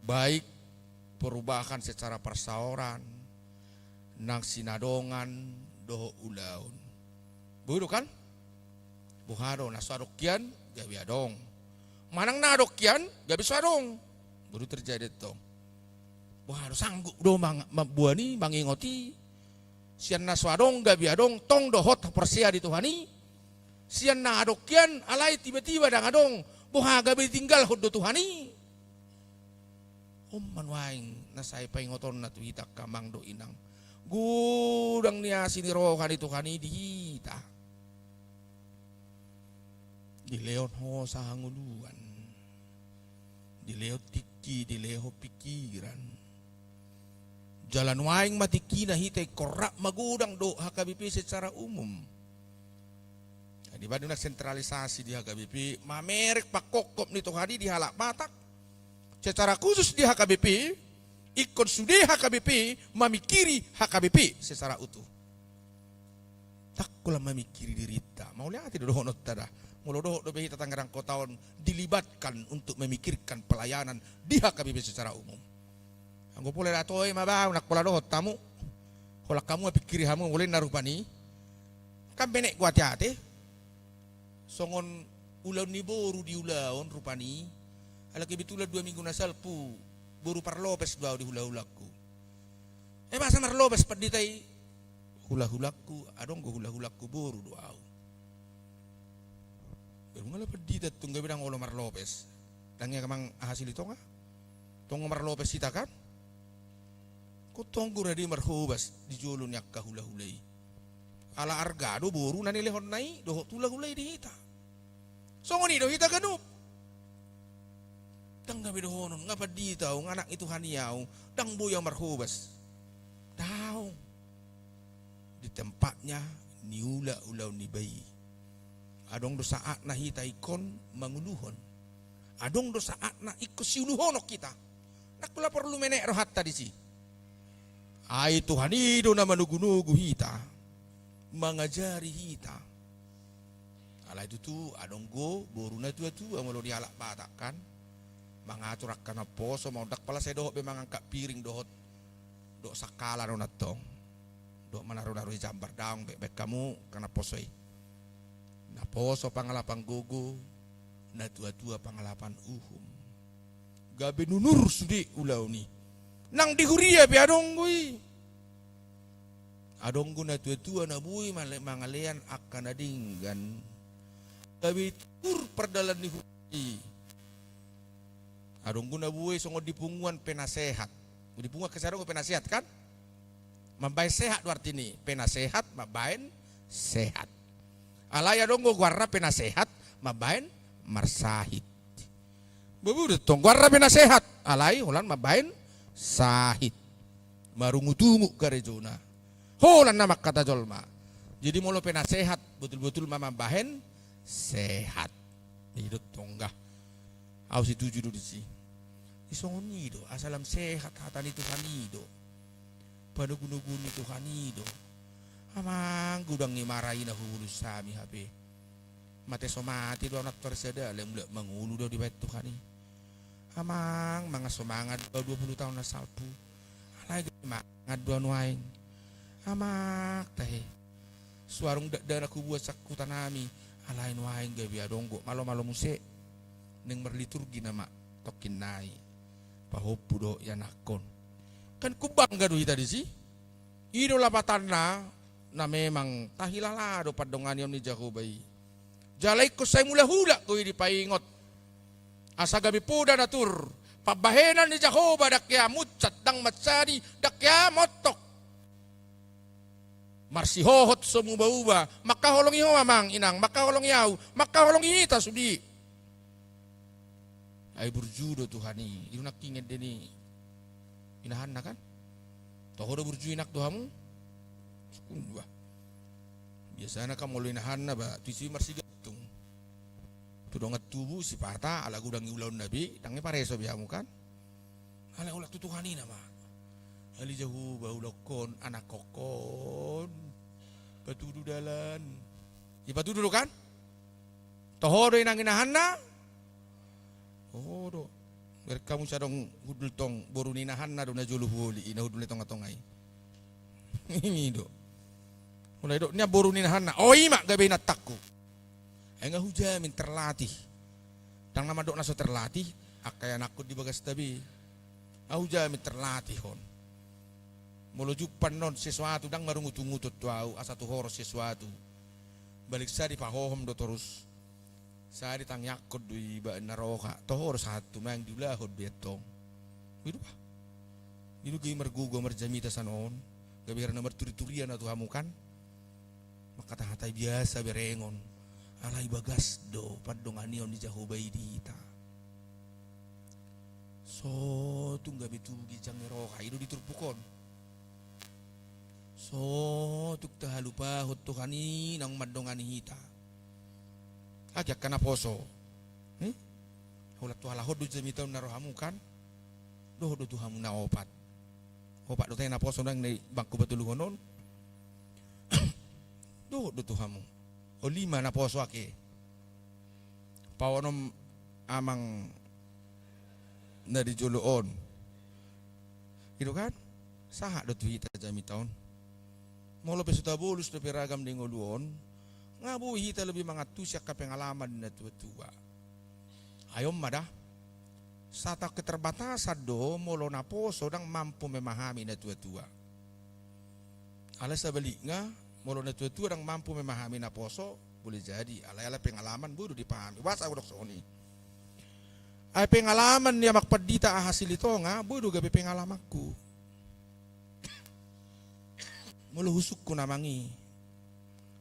Baik perubahan secara parsaoran, nang sinadongan dohot ulaon. Boi do kan? Boha do, na so adong hian gabe adong. Manang na adong hian gabe so adong. Boi do terjadi tong. Boha do, sanggup do mang-, mamboan i, mangingot i? Sian na so adong gabe adong, tong do hot porsea di Tuhan i. Sian na adong hian alai tiba-tiba ndang adong, boha gabe ditinggalhon do Tuhan i? On ma nuaeng na sai paingotonna tu hita angka amang dohot inang. Godang ni asi ni roha ni Tuhan i di hita. Dilehon hosa hangoluan. Dilehon tingki, dilehon pingkiran. Jala nuaeng ma tingkina hita ingkon rap magodang dohot H K B P secara umum. Jadi Iba unang sentralisasi di H K B P, mamereng pangkophop ni Tuhan i di halak Batak. Secara khusus di H K B P, ingkon sude H K B P mamingkiri H K B P secara utuh. Ndang holan mamingkiri dirinta. Mauliate do dohononta da. Molo dohot dope hita Tangerang Kota on dilibatkan untuk memikirkan pelayanan di H K B P secara umum. Anggo pola da toe ma ba, ndang holan dohot hamu. Holan hamu ma pingkiri hamu, molo inna rupani. Kan benekku ate-ate. Songon ulaon ni boru di ulaon rupani. Ala kebetulan dua minggu na salpu, boru parlopes do au di hula-hulangku. Eh, masa marlopes pandita i? Hula-hulangku, adong do hula-hulangku boru do au. Boru nga ala pandita tung gabe ndang olo marlopes. Ndang ia amang aha Silitonga? Tong marlopes hita kan? Ingkon tong do rade marhobas di jolo ni angka hula-hula i. Ala arga do boru na nilehonna i dohot hula-hula i di hita. Songon i do hita ganup. Ndang gabe dohonon, nga pandita au, nga anak ni Tuhan i au, ndang boi au marhobas. Daong. Di tempatnya niula ulaon niba i. Adong do saatna hita ingkon manguluhon. Adong do saatna ingkon siuluhonon hita. Ndang holan porlu menek rohanta disi. Ai Tuhan i do na manogu-nogu hita, mangajari hita. Alai tutu adong do boru na tua-tua molo di halak Batak kan. Mangatur angka naposo, maundang pala sai dohot be mangangkat piring dohot, dohot sangkala do nantong. Dohot manaru-naru jambar, daong be, baen hamu angka naposo i. Naposo pangalapan gogo, na tua-tua pangalapan uhum. Gabe nunur sude ulaon i. Nang di huria pe adong do i. Adong do na tua-tua na boi male-, mangalean angka na denggan. Gabe tiur pardalan ni huria i. Adong do na boi songon di punguan penasehat. Di punguan kesadongan penasehat kan? Mambaen sehat do artini, penasehat mambaen sehat. Alai adong do goarna penasehat mambaen marsahit. Boru do tong goarna penasehat, alai holan mambaen sahit. Marungut-ungut garejona. Holan na mangkata jolma. Jadi molo penasehat, botul-botul ma mambaen sehat. I do tong da. Au setuju do disi. I songon i do, asa lam sehat hata ni Tuhan i do. Panogu-nogu ni Tuhan i do. Amang, godang ni mara i na hubolus hami hape. Mate so mate do au na tor sada, alai mulak mangolu do dibaen Tuhan i. Amang, mangan so mangan do au dua puluh taon na salpu. Alai gabe mangan do au nuaeng. Amang, tahe. So adong dakdanak hubuat sangkutan hami, alai nuaeng gabe adong do malo-malo muse. Naeng marliturgi nama tongkin nai. Pahompu do ianakhon. Kan humbangga do hita disi. I do lapatanna, na memang tahilala do pandonganion ni Jahowa i. Jala ingkon sai mulak-ulak do i dipaingot. Asa gabe poda na tur. Pambahenan ni Jahowa ndang hea munsat, ndang mansadi, ndang hea montok. Marsihohot so muba-uba, mangkaholongi ho amang inang, mangkaholongi au, mangkaholongi hita sude. Ai burju do Tuhan i, i do nangkin ende ni inahanna kan? Toho do burju inak tu hamu? Sukun ba. Biasana kan molo inahanna ba, tu isi marsigantung. Tu dongan tubu, sipata, ala godang ni ulaonna be, ndang pareso be hamu kan? Alai holan tu Tuhan i nama. Ale Jahowa, ulakkon, anakhon. Patudu dalan. Dipatudu do kan? Toho do inang inahanna? Toho do. Bereng hamu sai adong hundul tong, boru ni inahanna do na jolo huoli, i na hundul na tonga-tonga i. I do. Mulai do, nian boru ni inahanna. O, i ma gabe inantangku. Ai nga hujamin terlatih. Ndang na mandok na so terlatih, angka ianakhon di bagasta be. Nga hujamin terlatih on. Molo jumpang on sesuatu, ndang marungut-unguton tu au, asa tu ho ro sesuatu. Balik sa dipahohom do torus. Sa ditangiangkon do i baen na roha. Toho do sahat tu nuaeng diulahon be antong. I do ba. I do gabe margogo marjamita sian on. Gabe hira na marturi-turian au tu hamu kan. Mangkata-hata biasa berengon. Alai bagas do pandonganion ni Jahowa i di hita. So tung gabe tubu ginjang ni roha i do di turpuk on. So tung tahalupahon Tuhan i naung mandongani hita. Agi angka na poso. Hmm? Holan tu halak on do jamita on na ro hamu kan? Dohot do tu hamu na opat. Opat do tai na poso nang na i bangku patoluhon on. Dohot do tu hamu. O lima na poso ake. Paonom amang na di jolo on. I do kan? Sahat do tu hita jamita on. Molo pe so tabolus dope ragam di ngolu on, nga boi hita lobi mangantusi angka pengalaman ni na tua-tua. Ai on ma da. Satu keterbatasan do molo na poso ndang mampu memahami na tua-tua. Alai sebaliknya, molo na tua-tua ndang mampu memahami na poso, boleh jadi alai ala pengalaman boi do dipahami. Boasa hudok songon i? Ai pengalaman ni amang pandita aha Silitonga boi do gabe pengalamanku. Molo husungkun amang i.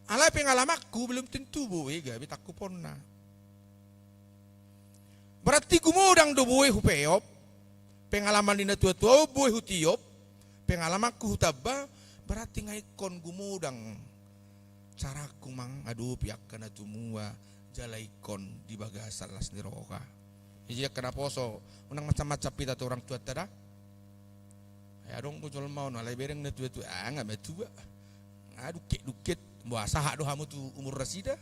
Alai pengalamanku belum tentu boi gabe tangkuponna. Berarti gumodang do boi hupeop. Pengalaman ni na tua-tua on boi hutiop. Pengalamanku hutamba. Berarti nga ingkon gumodang caraku mangadopi angka na tumua jala ingkon di bagasan las ni roha. Jadi angka na poso, unang macam-macam hita tu orang tuanta da. Ai adong do jolma on, alai bereng na tua-tua, ah, nga matua. Nga dungket-dungket, boasa sahat do hamu tu umur nasida?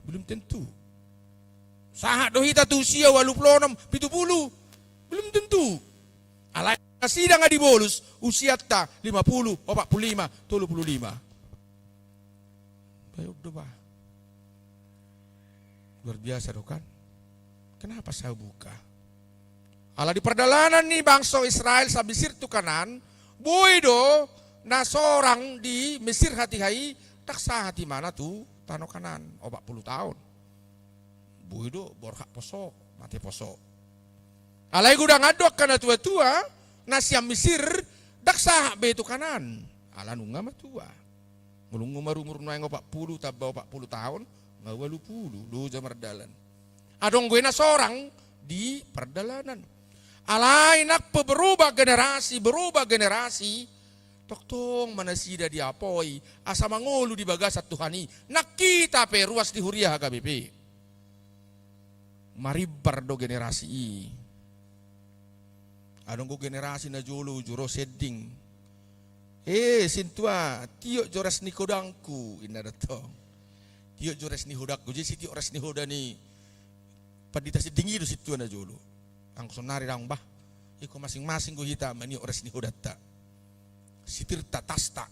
Belum tentu. Sahat do hita tu usia ualu pulu onom, pitu pulu. Belum tentu. Alai nasida nga dibolus, usianta lima pulu, opat pulu lima, tolu pulu lima. Baik do bah. Luar biasa do kan? Kenapa saya buka? Ala di pardalanan ni bangso Israel sian Misir tu Kanaan, boi do na sorang di Misir hatiha i, ndang sahat ibana tu tano Kanaan, opat pulu taon. Boi do borhat poso, mate poso. Alai godang do angka na tua-tua, na sian Misir, ndang sahat be tu Kanaan. Ala nunga matua. Molo nunga marumur nuaeng opat pulu, tamba opat pulu taon, nga ualu pulu, loja mardalan. Adong do na sorang di pardalanan. Alai nang pe berubah generasi, berubah generasi, tongtong ma nasida diapoi, asa mangolu di bagasan Tuhan i, nang hita pe ruas di huria H K B P. Marimbar do generasi i. Adong do generasi na jolo uju ro sending. Eh, sintua, tiop jo ras ni hodangku, inna do tong. Tiop jo ras ni hodangku, jadi sitiop ras ni hoda ni pandita sending i do sintua na jolo. Anggo sonari daong bah. Ingkon masing-masing do hita maniop ras ni hodanta. Sitirta, tasta.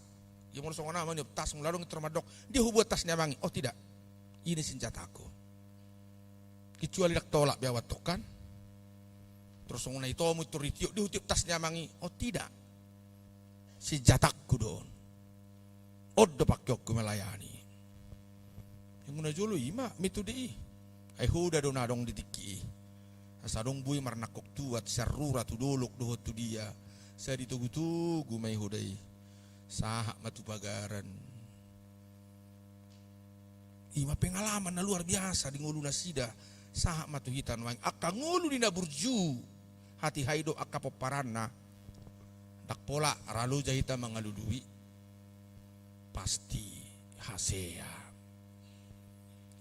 Ia molo songon au maniop tas, molo adong intor mandok, dia hubuat tas ni amang i. Oh, tidak. Ini senjataku. Kecuali ndang tolap be au antong kan. Terus songon na itomu intor ditiop, dia hutiop tas ni amang i. Oh, tidak. Senjataku do on. On do pakeonku melayani. Anggo na jolo i ma metode i. Ai hoda do na adong di tingki i. Asa adong boi marnangkok tuat, sian rura tu dolok dohot tu dia. Sai ditogu-togu ma i hoda i. Sahat ma tu pagaran. I ma pengalaman na luar biasa di ngolu nasida. Sahat ma tu hita nuaeng. Angka ngolu ni na burju. Hatiha i do angka pomparanna. Ndang pola ra loja hita mangalului. Pasti hasea.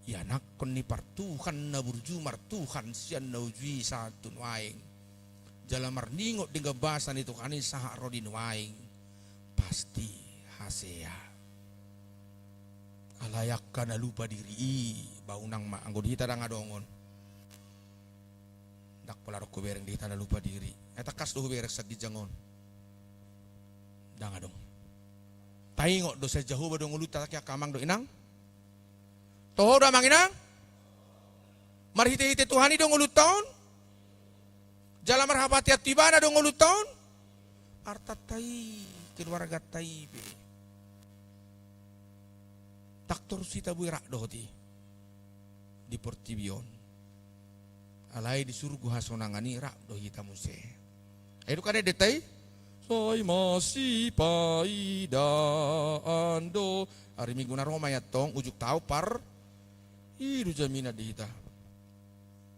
Ianakhon ni partuhan na burju martuhan sian na uju i sahat tu nuaeng. Jala marningot denggan basa ni Tuhan i sahat ro di nuaeng. Pasti hasea. Alai angka na lupa diri i, ba unang ma, anggo di hita ndang adong on. Ndang pola adong hubereng di hita na lupa diri. Ai tangkas do hubereng sian ginjang on. Ndang adong. Taingot do sian Jahowa do ngolunta, angka amang dohot inang. Toho do amang inang. Marhite-hite Tuhan i do ngolunta on. Jala marhapatean tu Ibana do ngolunta on. Artanta i, keluarganta i pe. Ndang torus hita boi rap dohot i. Di portibi on. Alai di surgo hasonangan i rap do hita muse. Ai dung kan endenta i? Sai masipaidaan do. Ari Minggu na ro ma i antong, ujung taon par. I do jaminan di hita.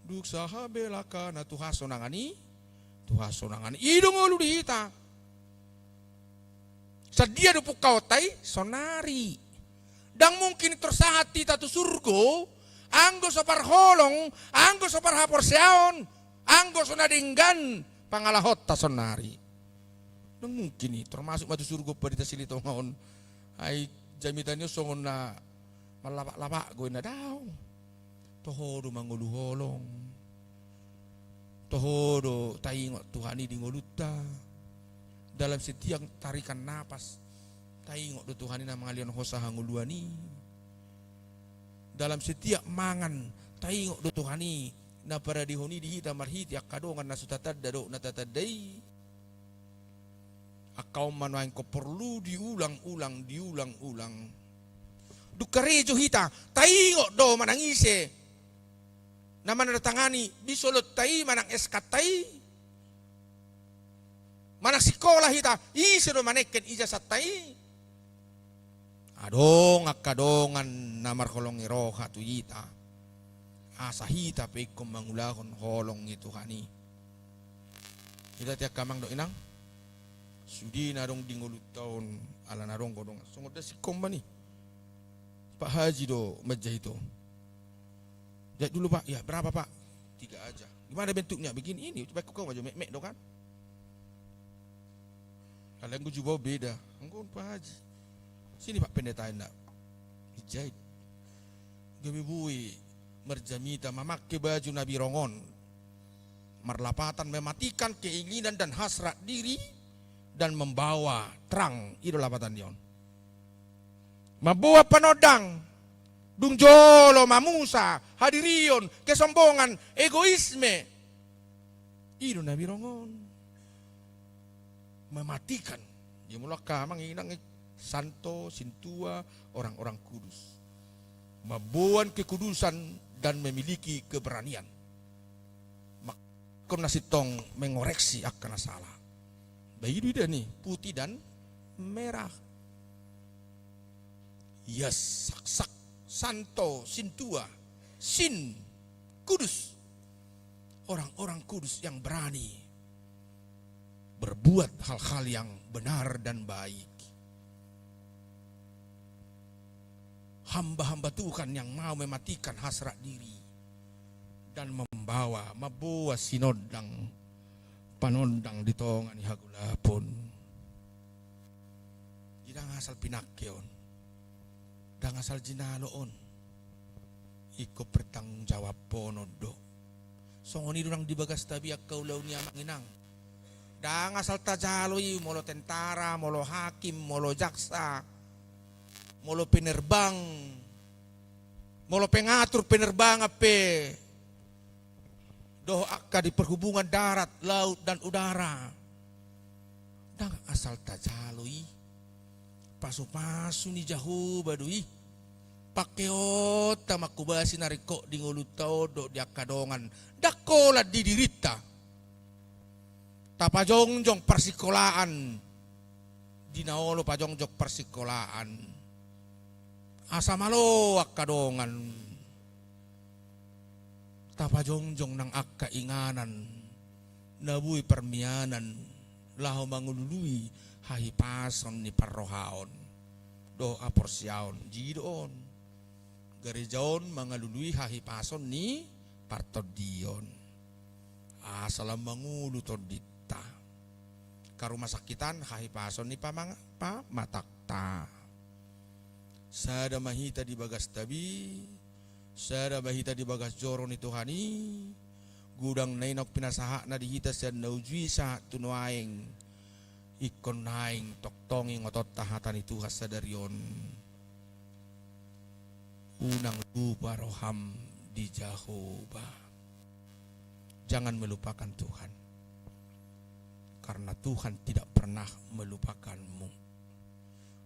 Dung sahat belakana tu hasonangan i, tu hasonangan i. I do ngolu di hita. Sian dia do pungkaonta i? Sonari. Ndang mungkin intor sahat hita tu surgo, anggo so parholong, anggo so parhaporseaon, anggo so na denggan pangalahonta saonari. Ndang mungkin i, termasuk ma tu surgo Pandita Silitonga on. Ai jamita ni on songon na marlapak-lapak do i, na daong. Toho do mangolu holong. Toho do taingot Tuhan i di ngolunta. Dalam setiap tarikan napas, taingot do Tuhan i na mangalehon hosa hangoluan i. Dalam setiap mangan, taingot do Tuhan i na paradehon i di hita marhite angka dongan na so tatanda dohot na tatanda i. Angka on ma nuaeng porlu diulang-ulang, diulang-ulang. Dung karejo hita, taingot do manang ise na manandatangani bisolonta i manang S K-ta i. Manang sikola hita, ise do manengken ijazahta i. Adong angka dongan na marholong ni roha tu hita. Asa hita pe ingkon mangulahon holong ni Tuhan i. Hita, ate angka amang dohot inang, sude na adong di ngolunta on, ala na adong godang songon dasingkon ma ni Pak Haji do manjahit on. Jahit dulu, Pak. Ya, berapa, Pak? Tiga aja. Gimana bentuknya? Begini, ini. Coba kau aja, mek-mek do kan. Alai anggo jubah beda. Anggo on, Pak Haji. Sini, Pak Pendeta, enak. Dijahit. Gabe boi marjamita, mamake baju na birong on. Marlapatan mematikan keinginan dan hasrat diri dan membawa terang. I do lapatan ni on. Mamboan panondang, dung jolo mamusa hadirion, kesombongan, egoisme. I do na birong on. Mematikan. Jadi molo angka amang inang, santo, sintua, orang-orang kudus. Mamboan kekudusan dan memiliki keberanian. Mak-, kon na sintong mengoreksi angka na sala. Ba i do ida ni, putih dan merah. Ia saksak, santo, sintua, sin, kudus. Orang-orang kudus yang berani berbuat hal-hal yang benar dan baik. Hamba-hamba Tuhan yang mau mematikan hasrat diri dan membawa, mamboan sinondang panondang di tonga ni hagolapon. Jadi ndang asal pinangke on, ndang asal jinalo on. Ingkon pertanggungjawabhonon do. Songon i do nang di bagasta be angka ulaon ni amang inang. Ndang asal tajalo i, molo tentara, molo hakim, molo jaksa, molo penerbang, molo pengatur penerbangan pe, dohot angka di perhubungan darat, laut, dan udara. Ndang asal tajalo i. Pasupasu ni Jahowa do i. Pangkeonta manghobasi na ringkot di ngolunta on dohot di angka dongan. Ndang holan di dirinta. Tapajongjong parsikolaan. Di na olo pajongjong parsikolaan. Asa malo angka dongan. Tapajongjong nang angka inganan na boi parmianan laho mangalului hahipason ni parrohaon dohot haporseaon. Jadi do on. Gareja on mangalului hahipason ni partondion. Asa lam mangolu tondinta. Harumasakkitan hahipason ni pamang-, pamatangta. Sada ma hita di bagasta be, sada ma hita di bagas joro ni Tuhan i, godang na i naung pinasahatna di hita sian na uju i sahat tu nuaeng, ingkon naeng tongtong ingotonta hata ni Tuhan sadari on. Unang lupa roham di Jahowa. Jangan melupakan Tuhan. Karena Tuhan tidak pernah melupakanmu.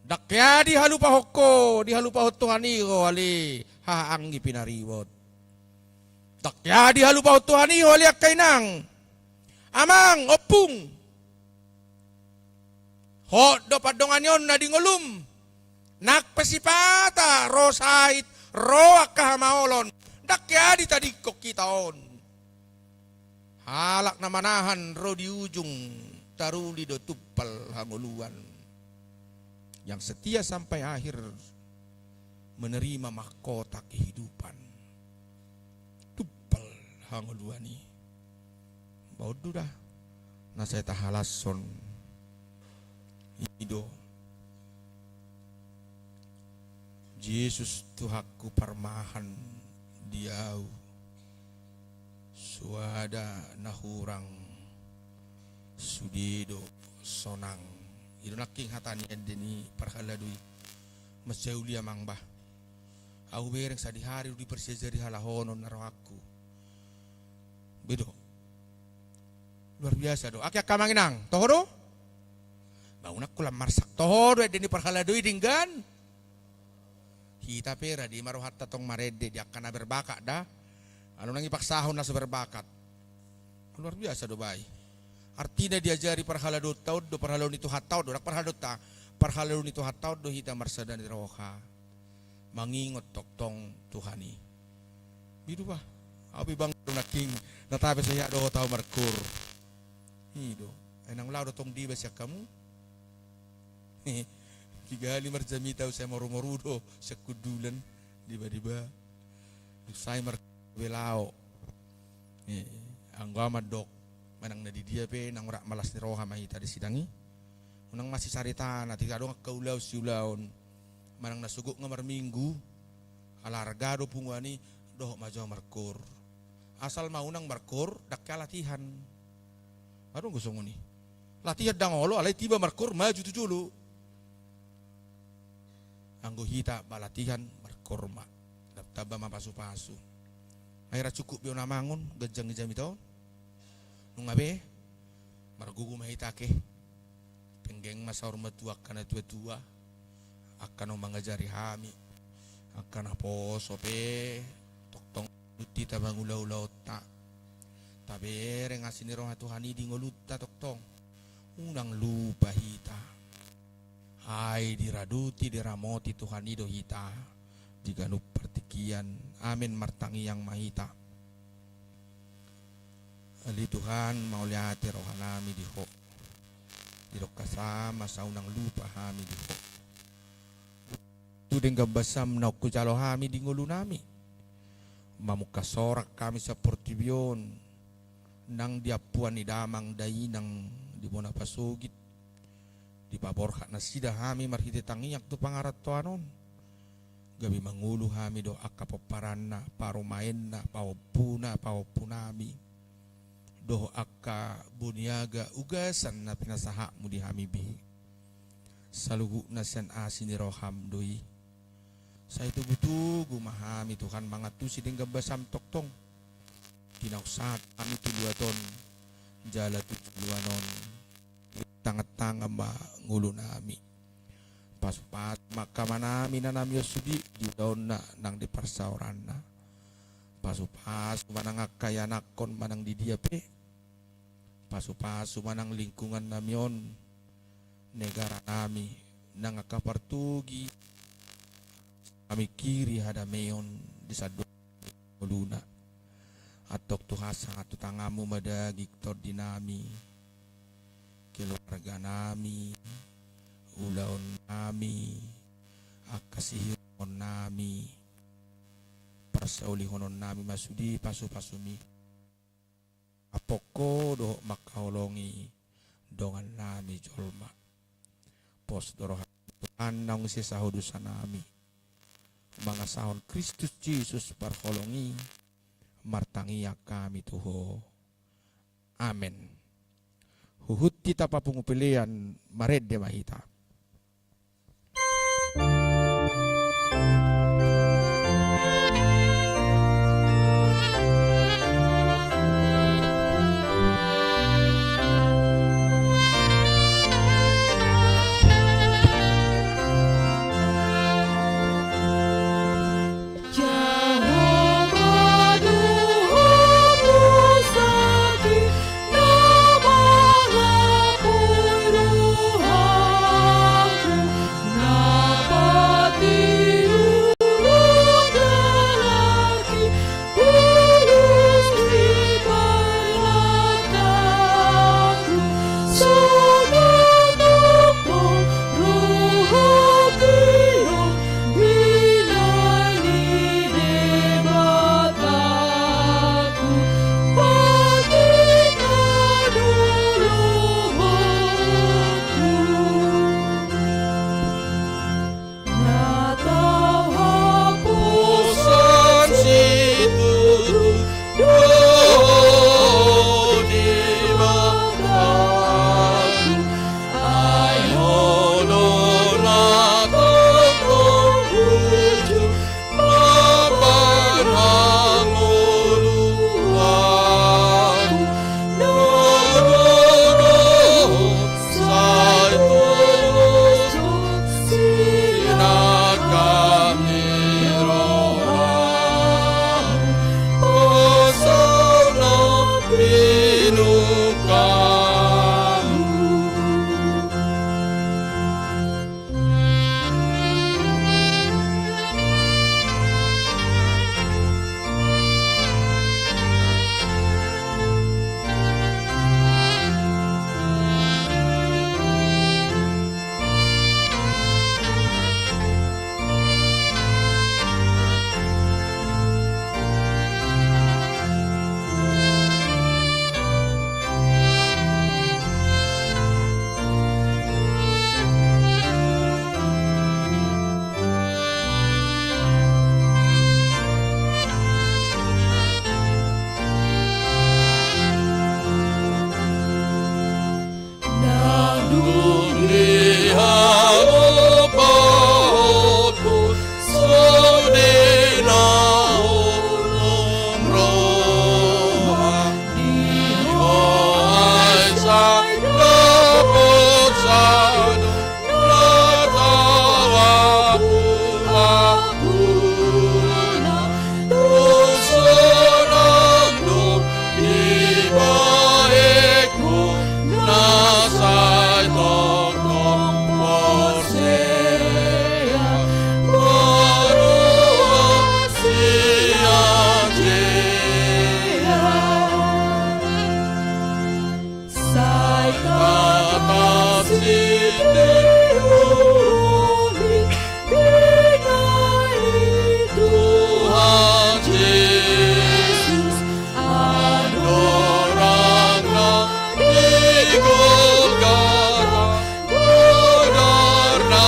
Ndang hea dihalupahon ho, dihalupahon Tuhan i ho ale haha anggi pinaribot. Ndang hea dihalupahon Tuhan i ho ale angka inang, amang, ompung. Hot do pandonganionna di ngolum. Nang pe sipata ro sahit, ro angka hamaolon, ndang hea ditadingkon hita on. Halak na manahan ro di ujung, taruli do tumpal hangoluan. Yang setia sampai akhir, menerima mahkota kehidupan. Tumpal hangoluan i. Bahen do da na sai tahalashon. I do: Jesus Tuhanku, parmahan di ahu, suada na hurang, sude do sonang. I do nangkin hata ni ende ni parhalado i. Mansai uli amang bah. Ahu bereng sadihari do diparsiajari halahonon na rohangku. Be do. Luar biasa do. Ake angka amang inang, toho do? Ba unang holan marsak, toho do ende ni parhalado i denggan? Hita pe rade ma rohanta tong marende di angka na berbakat da. Alu nang ipaksahon na so berbakat. Luar biasa do bah i. Artina diajari parhaladonta on do, parhalado ni Tuhanta on do, ndang parhaladonta, parhalado ni Tuhanta on do hita marsada ni roha mangingot tongtong Tuhan i. Be do bah. Ahu pe bangga do nangkin na tape sai dohot ahu markur. I do. Ai nang laho do tong deba sian hamu. Kigali marjamita ahu sai morumoru do sian Hundulan, deba-deba. Dung sai mar be laho. Eh, anggo ahu mandok, manang na di dia pe nang rap malas ni roha ma hita di sidang i. Unang masisaritana, tung adong angka ulaon siulaon. Manang na so gok nga marminggu, ala arga do punguan i, dohot ma jo markur. Asal ma unang markur, ndang hea latihan. Adong do songon i. Latihan ndang olo, alai tiba markur, maju tu jolo. Anggo hita ba latihan, markur ma. Tamba ma pasupasu. Ai ra cukup be on amang on, ganjang ni jamita on. Nunga be, margogo ma hita ake. Penggeng ma saur matua angka na tuatua, angka na mangajari hami, angka na poso pe, tongtong hita mangula ulaonta. Tabereng asi ni roha Tuhan i di ngolunta tongtong. Unang lupa hita. Ai diradoti, diramoti Tuhan i do hita di ganup partingkian. Amen. Martangiang ma hita. Ale Tuhan, mauliate rohanami di Ho. Didok Ho ma asa unang lupa hami di Ho. Tu denggan basam naung hujalo hami di ngolunami. Mamungka sorak hami sian portibi on, nang di ampuan ni damang dainang di bona pasogit. Dipaborhat nasida hami marhite tangiang tu pangarantoan on. Gabe mangolu hami dohot angka pomparanna, parumaenna, pahompuna, pahompunami. Dohot angka boniaga ugasan na pinasahatmu di hami be. Saluhutna sian asi ni roham do i. Sai togutogu ma hami Tuhan mangantusi denggan basam tongtong. Di na sahat hami tu luat on, jala tu joloan on. Tangan-tangan ma ngolunami. Pasupasu ma angka amanami inanami on sude di ulaonna nang di parsaoranna. Pasupasu ma nang angka ianakhon manang di dia pe. Pasupasu ma nang lingkungannami on, negaranami, nang angka partogi, mamingkiri hadameon di sandok ngoluna. Antong Tuhan, sahat tu tanganmu ma daging tondinami, keluarganami, ulaonnami, angka sihirongonnami, parsaulihononnami ma sude pasupasumi. Ampohon Ho dohot mangkaholongi dongannami jolma. Pos do roha Tuhan naung sesa Ho dosanami. Mangasahon Kristus Jesus parholong i, martangiang hami tu Ho. Amen. Huhut hita papungu pelean, marende ma hita. Tuhan Jesus, andorangna di Golgata, godang na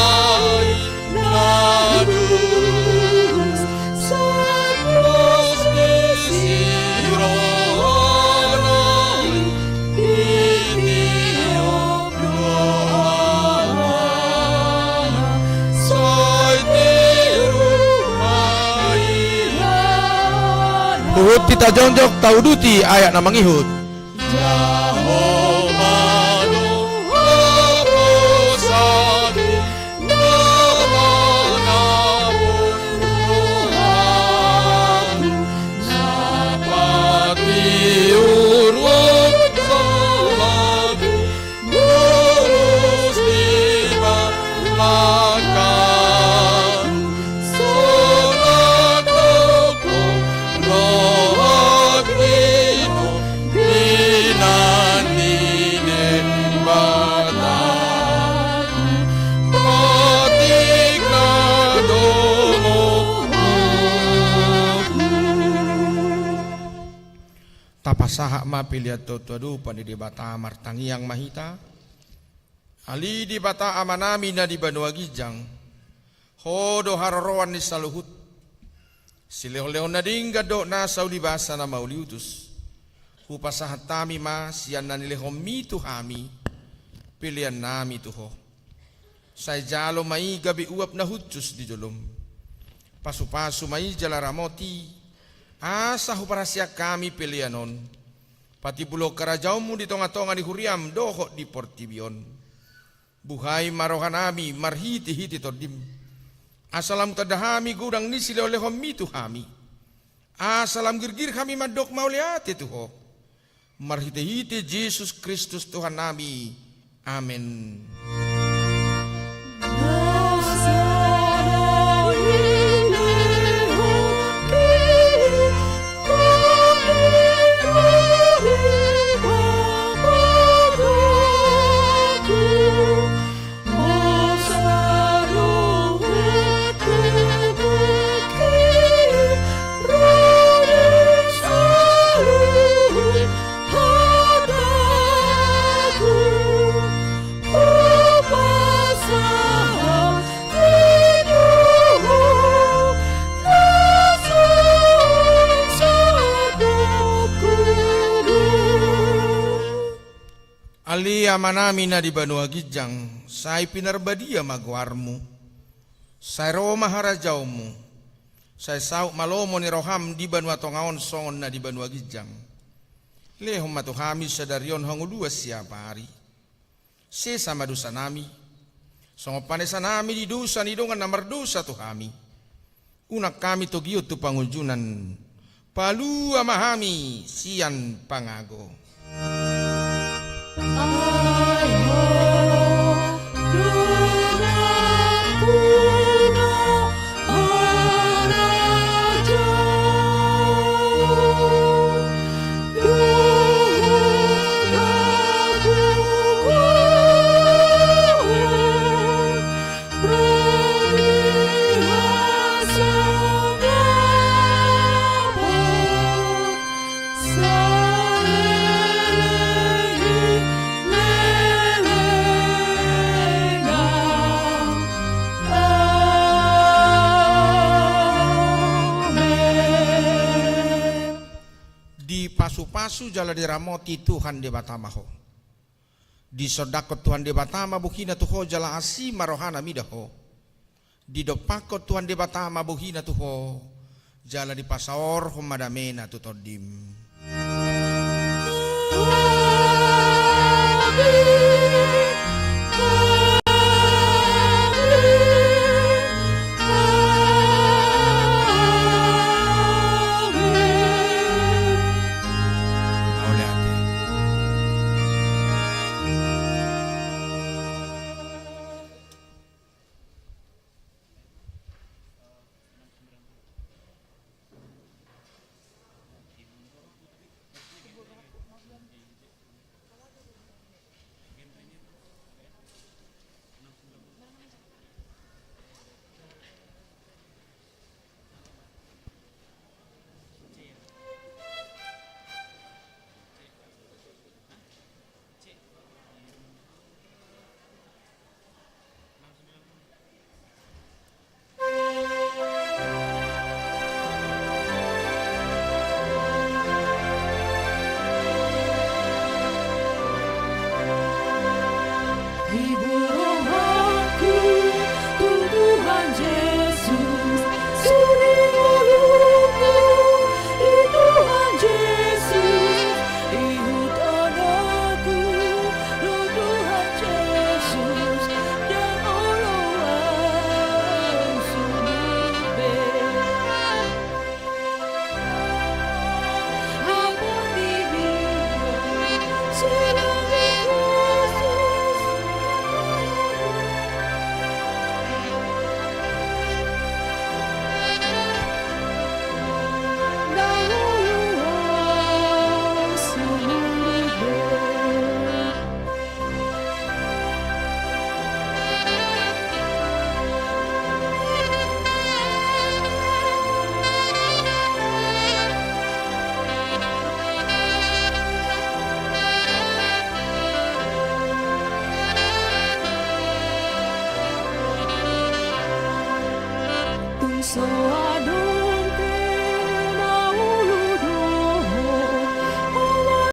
i na dus, sai pos ni si rohana i, ditiop rohana, sai tiur ma ibana. Huhut hita jongjong tauduti ayat na mangihut. Jahowa do haposanki, na manopot rohaku, na patiur salangku, lurus di bagasan, sonang do rohangki tu inan ni Debata, patik na domu rohaku. Tapasahat ma pelean totoadopan ni Debata, martangiang ma hita. Ale Debata Amanami na di banua ginjang, Ho do haroroan ni saluhut. Silehonlehon na denggan dohot nasa ulibasa na mauliutus, hupasahat hami ma sian na nilehonMi tu hami peleannami tu Ho. Sai jalo ma i gabe uap na hushus di jolom. Pasupasu ma i jala ramoti, asa huparhaseang hami pelean on patimbulhon harajaonMu di tongatonga ni huriaM dohot di portibi on. Buhai ma rohanami marhitehite TondiM, asa lam hutanda hami godang ni silehonlehonMi tu hami, asa lam girgir hami mandok mauliate tu Ho. Marhitehite Jesus Kristus Tuhannami. Amen. Ale Amanami na di banua ginjang, sai pinarbadia ma goarMu. Sai ro ma harajaonMu. Sai saut ma lomo ni rohaM di banua tonga on songon na di banua ginjang. Lehon ma tu hami sadari on hangoluan siapari. Sesa ma dosanami, songon panesanami di dosa ni dongan na mardosa tu hami. Unang hami togihon tu pangunjunan. Palua ma hami sian pangago. Dipasupasu jala diramoti Tuhan Debata ma ho. Disondangkon Tuhan Debata ma bohina tu ho jala asi ma rohana mida ho. Didompakkon Tuhan Debata ma bohina tu ho jala dipasaorhon ma damena tu tondim.